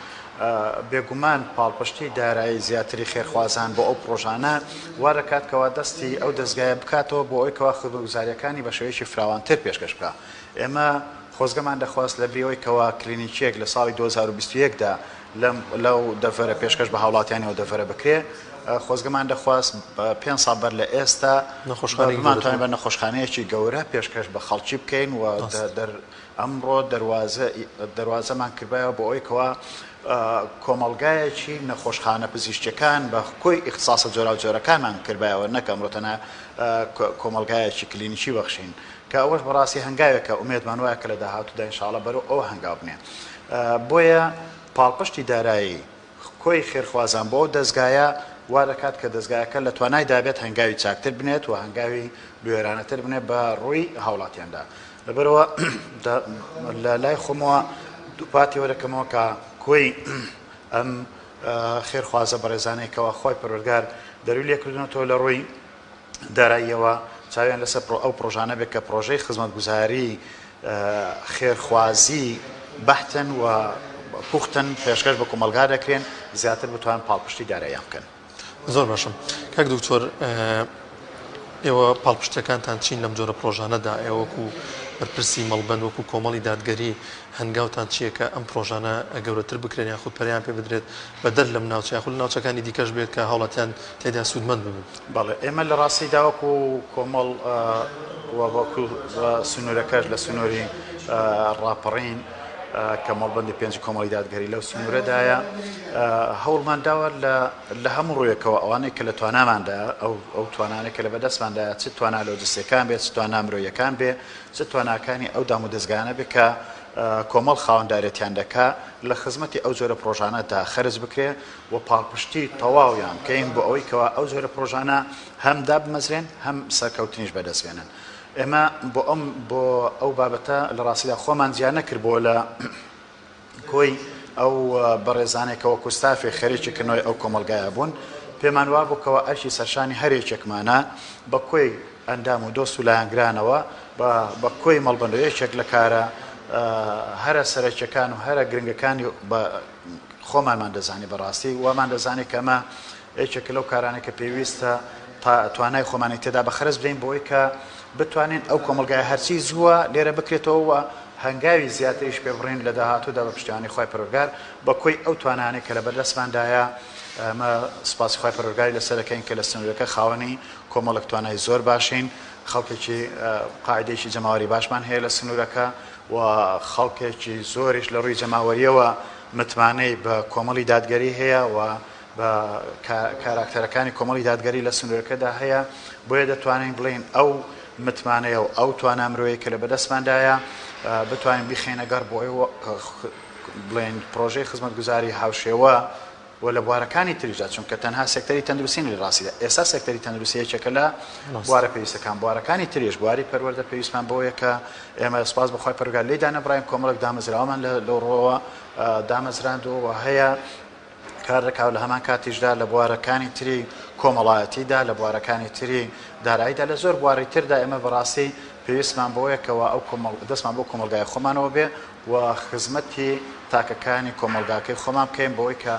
بێگومان پاڵپشتی دارایی زیاتری خێرخوازان بۆ ئەو پڕۆژانە وا دەکات کەوا دەستی ئەو دەزگایە بکاتەوە بۆ ئەوەی کەوا خزمەتگوزارییەکانی بە شێوەیەکی فراوانتر پێشکەش بکات. ئێمە خۆزگەمان دەخواست لەبری ئەوەی کەوا کلینیکێک لە ساڵی 2021 دا لەم لەو دەڤەرە پێشکەش بە هاوڵاتیانی ئەو دەڤەرە بکرێ، خۆزگەمان دەخواست پێنج ساڵ بەر لە ئێستا بمانتوانی بە نەخۆشخانەیەکی گەورە پێشکەش بە خەڵکی بکەین و ئەمڕۆ دەروازە دەروازەمان کردبایەوە بۆ ئەوەی کەوا کۆمەڵگایەکی نەخۆشخانە پزیشکیەکان بە کۆی ئیختساسە جۆراوجۆرەکانمان کردبایەوە نەک ئەمڕۆ تەنها کۆمەڵگایەکی کلینیکی بەخشین کە ئەوەش بەڕاستی هەنگاوێکە ئومێدمان وایە کە لە داهاتوودا ان شاء اللە بەرەو ئەوە هەنگاو بنێن بۆیە پاڵپشتی دارایی کۆی خێرخوازان بۆ ئەو دەزگایە وا دەکات کە دەزگایەکە لە توانایدا بێت هەنگاوی چاکتر بنێت و هەنگاوی بوێرانەتر بنێت بە ڕووی هاوڵاتیاندا لەبەرئەوە لە لای خۆمەوە دووپاتی ئەوە دەکەمەوە کە کۆی ئەم خێرخوازە بەڕێزانەی کەوا خوای پەروەردگار دەروی لێکردونەتەوە لە ڕووی داراییەوە چاویان لەسەر ئەو پڕۆژانە بێت کە پڕۆژەی خزمەتگوزاری خێرخوازی بەحتن و پوختن پێشکەش بە کۆمەڵگا دەکرێن زیاتر بتوان پاڵپشتی داراییان بکەن. زۆر باشە کاک دکتۆر ئێوە پاڵپشتەکانتان چین لەم جۆرە پرۆژانەدا ئێوە وەکو بەرپرسی مەڵبەند وەکو کۆمەڵی دادگەری هەنگاوتان چییە کە ئەم پرۆژانە گەورەتر بکرێن یاخود پەرەیان پێ بدرێت بەدەر لەم ناوچە یاخود لە ناوچەکانی دیکەش بێت کە هاوڵاتیان تێیدا سوودمەند ببن؟ بەڵێ ئێمە لە ڕاستیدا وەکو کۆمەڵ و وەکو سنوورەکەش لە سنووری ڕاپەڕین کە مەڵبەندی پێنجی کۆمەڵی دادگەری لەو سنوورەدایە هەوڵمان داوە لە هەموو ڕوویەکەوە ئەوانەی کە لە تواناماندا ئەو ئەو توانانەی کە لە بەدەستماندایە چ توانا لۆجستیەکان بێت چ توانا مرۆیەکان بێ چ تواناکانی ئەو دامودەزگایانە بێ کە کۆمەڵ خاوەندارێتیان دەکا لە خزمەتی ئەو جۆرە پڕۆژانەدا خەرج بکرێ و پاڵپشتی تەواویان بکەین بۆ ئەوەی کەوا ئەو جۆرە پڕۆژانە هەم دابمەزرێن هەم سەرکەوتنیش بەدەست بێنن. ئێمە بۆ ئەم بۆ ئەو بابەتە لە ڕاستیدا خۆمان جیا نەکردبۆوە لە کۆی ئەو بەڕێزانەی کە وەکو ستافێک خەریکی کردنەوەی ئەو کۆمەڵگایە بوون، پێمان وابوو کەوا ئەرکی سەرشانی هەر یەکێکمانە بە کۆی ئەندام و دۆست و لایەنگرانەوە بە بە کۆی مەڵبەندەوە یەکێک لە کارە هەرە سەرەکیەکان و هەرە گرنگەکانی بە خۆمانمان دەزانی بەڕاستی وامان دەزانی کە ئەمە یەکێکە لەو کارانەی کە پێویستە تا توانای خۆمانی تێدا بە خەرج بدەین بۆ ئەوەی کە بتوانین ئەو کۆمەڵگایە هەرچی زووە لێرە بکرێتەوە و هەنگاوی زیاتریش پێ بڕین لە داهاتوودا بە پشتیوانی خوای پەروەردگار بە کۆی ئەو توانایانەی کە لەبەردەستماندایە ئەمە سوپاسی خوای پەروەردگاری لەسەر دەکەین کە لە سنوورەکە خاوەنی کۆمەڵێک توانای زۆر باشین خەڵکێکی قاعدەیەکی جەماوەری باشمان هەیە لە سنوورەکە و خەڵکێکی زۆریش لە ڕووی جەماوەریەوە متمانەی بە کۆمەڵی دادگەری هەیە و بە کاراکتەرەکانی کۆمەڵی دادگەری لە سنوورەکەدا هەیە، بۆیە دەتوانین بڵێین ئەو متمانەیە و ئەو توانا مرۆیەی کە لە بەدەستماندایە بتوانین بیخەینە گەڕ بۆ ئەوەی. بڵێن پرۆژەی خزمەتگوزاری هاوشێوە و لە بوارەکانی تریشدا چونکە تەنها سێکتەری تەندروستی نیە لە ڕاستیدا ئێستا سێکتەری تەندروستی یەکێکە لە بوارە پێویستەکان بوارەکانی تریش بواری پەروەردە پێویستمان بەوەیە کە ئێمە سوپاس بۆ خوای پەروەردگار لێی دانەبڕاین کۆمەڵێک دامەزراوەمان لەو ڕووەوە دامەزراندووە و هەیە کار دەکا و لە هەمان کاتیشدا لە بوارەکانی تری کۆمەڵایەتیدا لە بوارەکانی تری داراییدا لە زۆر بواری تردا ئێمە بەڕاستی پێویستمان بەوەیە کەوا ئەو کۆمەڵ دەستمان بۆ کۆمەڵگای خۆمانەوە بێ و خزمەتی تاکەکانی کۆمەڵگاکەی خۆمان بکەین بەوەی کە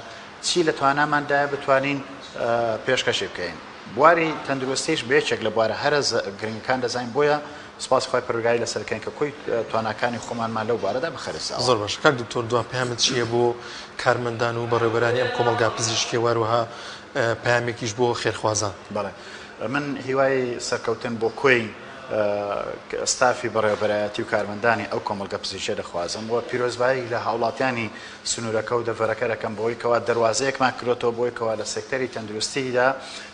چی لە تواناماندایە بتوانین پێشکەشی بکەین. بواری تەندروستیش بە یەکێک لە بوارە هەرە گرنگەکان دەزانین بۆیە سوپاسی خوای پەروەردگاری لەسەر دەکەین کە کۆی تواناکانی خۆمانمان لەو بوارەدا بەخەرج داوە. زۆر باشە کاک دکتۆر دوا پەیامت چییە بۆ کارمەندان و بەڕێوبەرانی ئەم کۆمەڵگا پزیشکیە و هەروەها پەیامێکیش بۆ خێرخوازان؟ بەڵێ من هیوای سەرکەوتن بۆ کۆی ستافی بەڕێوەبەرایەتی و کارمەندانی ئەو کۆمەڵگە پزیشکیە دەخوازم و پیرۆزبایی لە هاوڵاتیانی سنوورەکە و دەڤەرەکە دەکەم بەوەی کەوا دەروازەیەکمان کرۆتەوە بۆی کەوا لە سێکتەری تەندروستیدا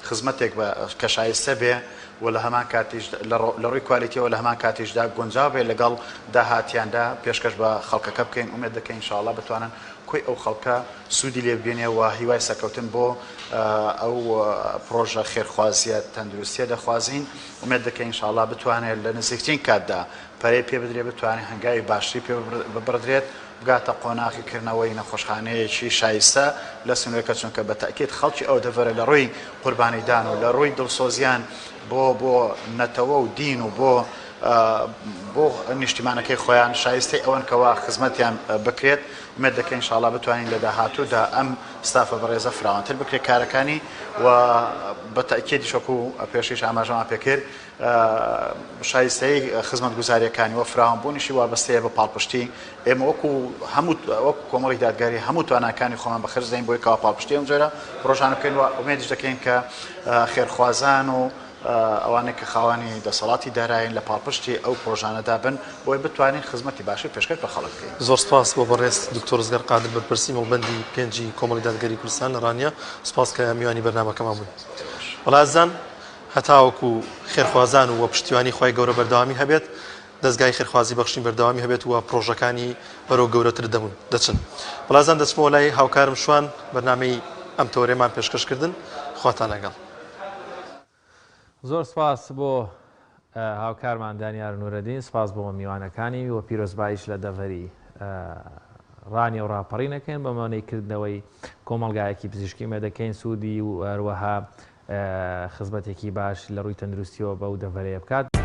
خزمەتێک بە کە شایستە بێ و لە هەمان کاتیش لە ڕووی کوالیتیەوە لە هەمان کاتیشدا گونجاو بێ لەگەڵ داهاتیاندا پێشکەش بە خەڵکەکە بکەین ئومێد دەکەین ان شاء اللە بتوانن کۆی ئەو خەڵکە سوودی لێ ببینێ و هیوای سەرکەوتن بۆ ئەو پڕۆژە خێرخوازیە تەندروستیە دەخوازین ئومێد دەکەین ان شاء اللە بتوانێت لە نزیکترین کاتدا پەرەی پێ بدرێت بتوانێت هەنگاوی باشتری پێ ببڕدرێت بگاتە قۆناغی کردنەوەی نەخۆشخانەیەکی شایستە لە سنوورەکە چونکە بە تەئکید خەڵکی ئەو دەڤەرە لە ڕووی قوربانیدان و لە ڕووی دڵسۆزیان بۆ بۆ نەتەوە و دین و بۆ بۆ نیشتیمانەکەی خۆیان شایستەی ئەوەن کەوا خزمەتیان بکرێت ئومێد دەکەین ان شاء اللە بتوانین لە داهاتوودا ئەم ستافە بەڕێزە فراوانتر بکرێت کارەکانی و بە تەئکیدیش وەکو پێشیش ئاماژەمان پێکرد شایستەیی خزمەتگوزارییەکانی و فراوانبوونیشی وابەستەیە بە پاڵپشتی ئێمە وەکو هەموو وەکو کۆمەڵی دادگاری هەموو تواناکانی خۆمان بە خەرج دەین بۆی کەوا پاڵپشتی ئەم جۆرە پڕۆژانە بکەین و ئومێدیش دەکەین کە خێرخوازان و ئەوانەی کە خاوەنی دەسەڵاتی دارایین لە پاڵپشتی ئەو پڕۆژانەدا بن بۆی بتوانین خزمەتی باشی پێشکەش بە خەڵک بکەین. زۆر سپاس بۆ بەڕێز دکتۆر ڕزگار قادر بەرپرسی مەڵبەندی پێنجی کۆمەڵی دادگەری کوردستان لە ڕانیە سپاس کە میوانی بەرنامەکەمان بوون. وەڵا ئازیزان هەتاوەکو خێرخوازان و پشتیوانی خوای گەورە بەردەوامی هەبێت دەزگای خێرخوازی بەخشین بەردەوامی هەبێت و پڕۆژەکانی بەرەو گەورەتر دەبن دەچن. بەڵازان دەچمەوە لای هاوکارم شوان بەرنامەی ئەم تەوەرەمان پێشکەش کردن خواتان لەگەڵ. زۆر سپاس بۆ هاوکارمان دانیار نورەدین، سپاس بۆ میوانەکانی و پیرۆزباییش لە دەڤەری ڕانیە و ڕاپەڕین ئەکەین بە مۆنەی کردنەوەی کۆمەڵگایەکی پزیشکی ئومێد دەکەین سوودی و هەروەها خزمەتێکی باش لە ڕووی تەندروستیەوە بەو دەڤەرەیە بکات.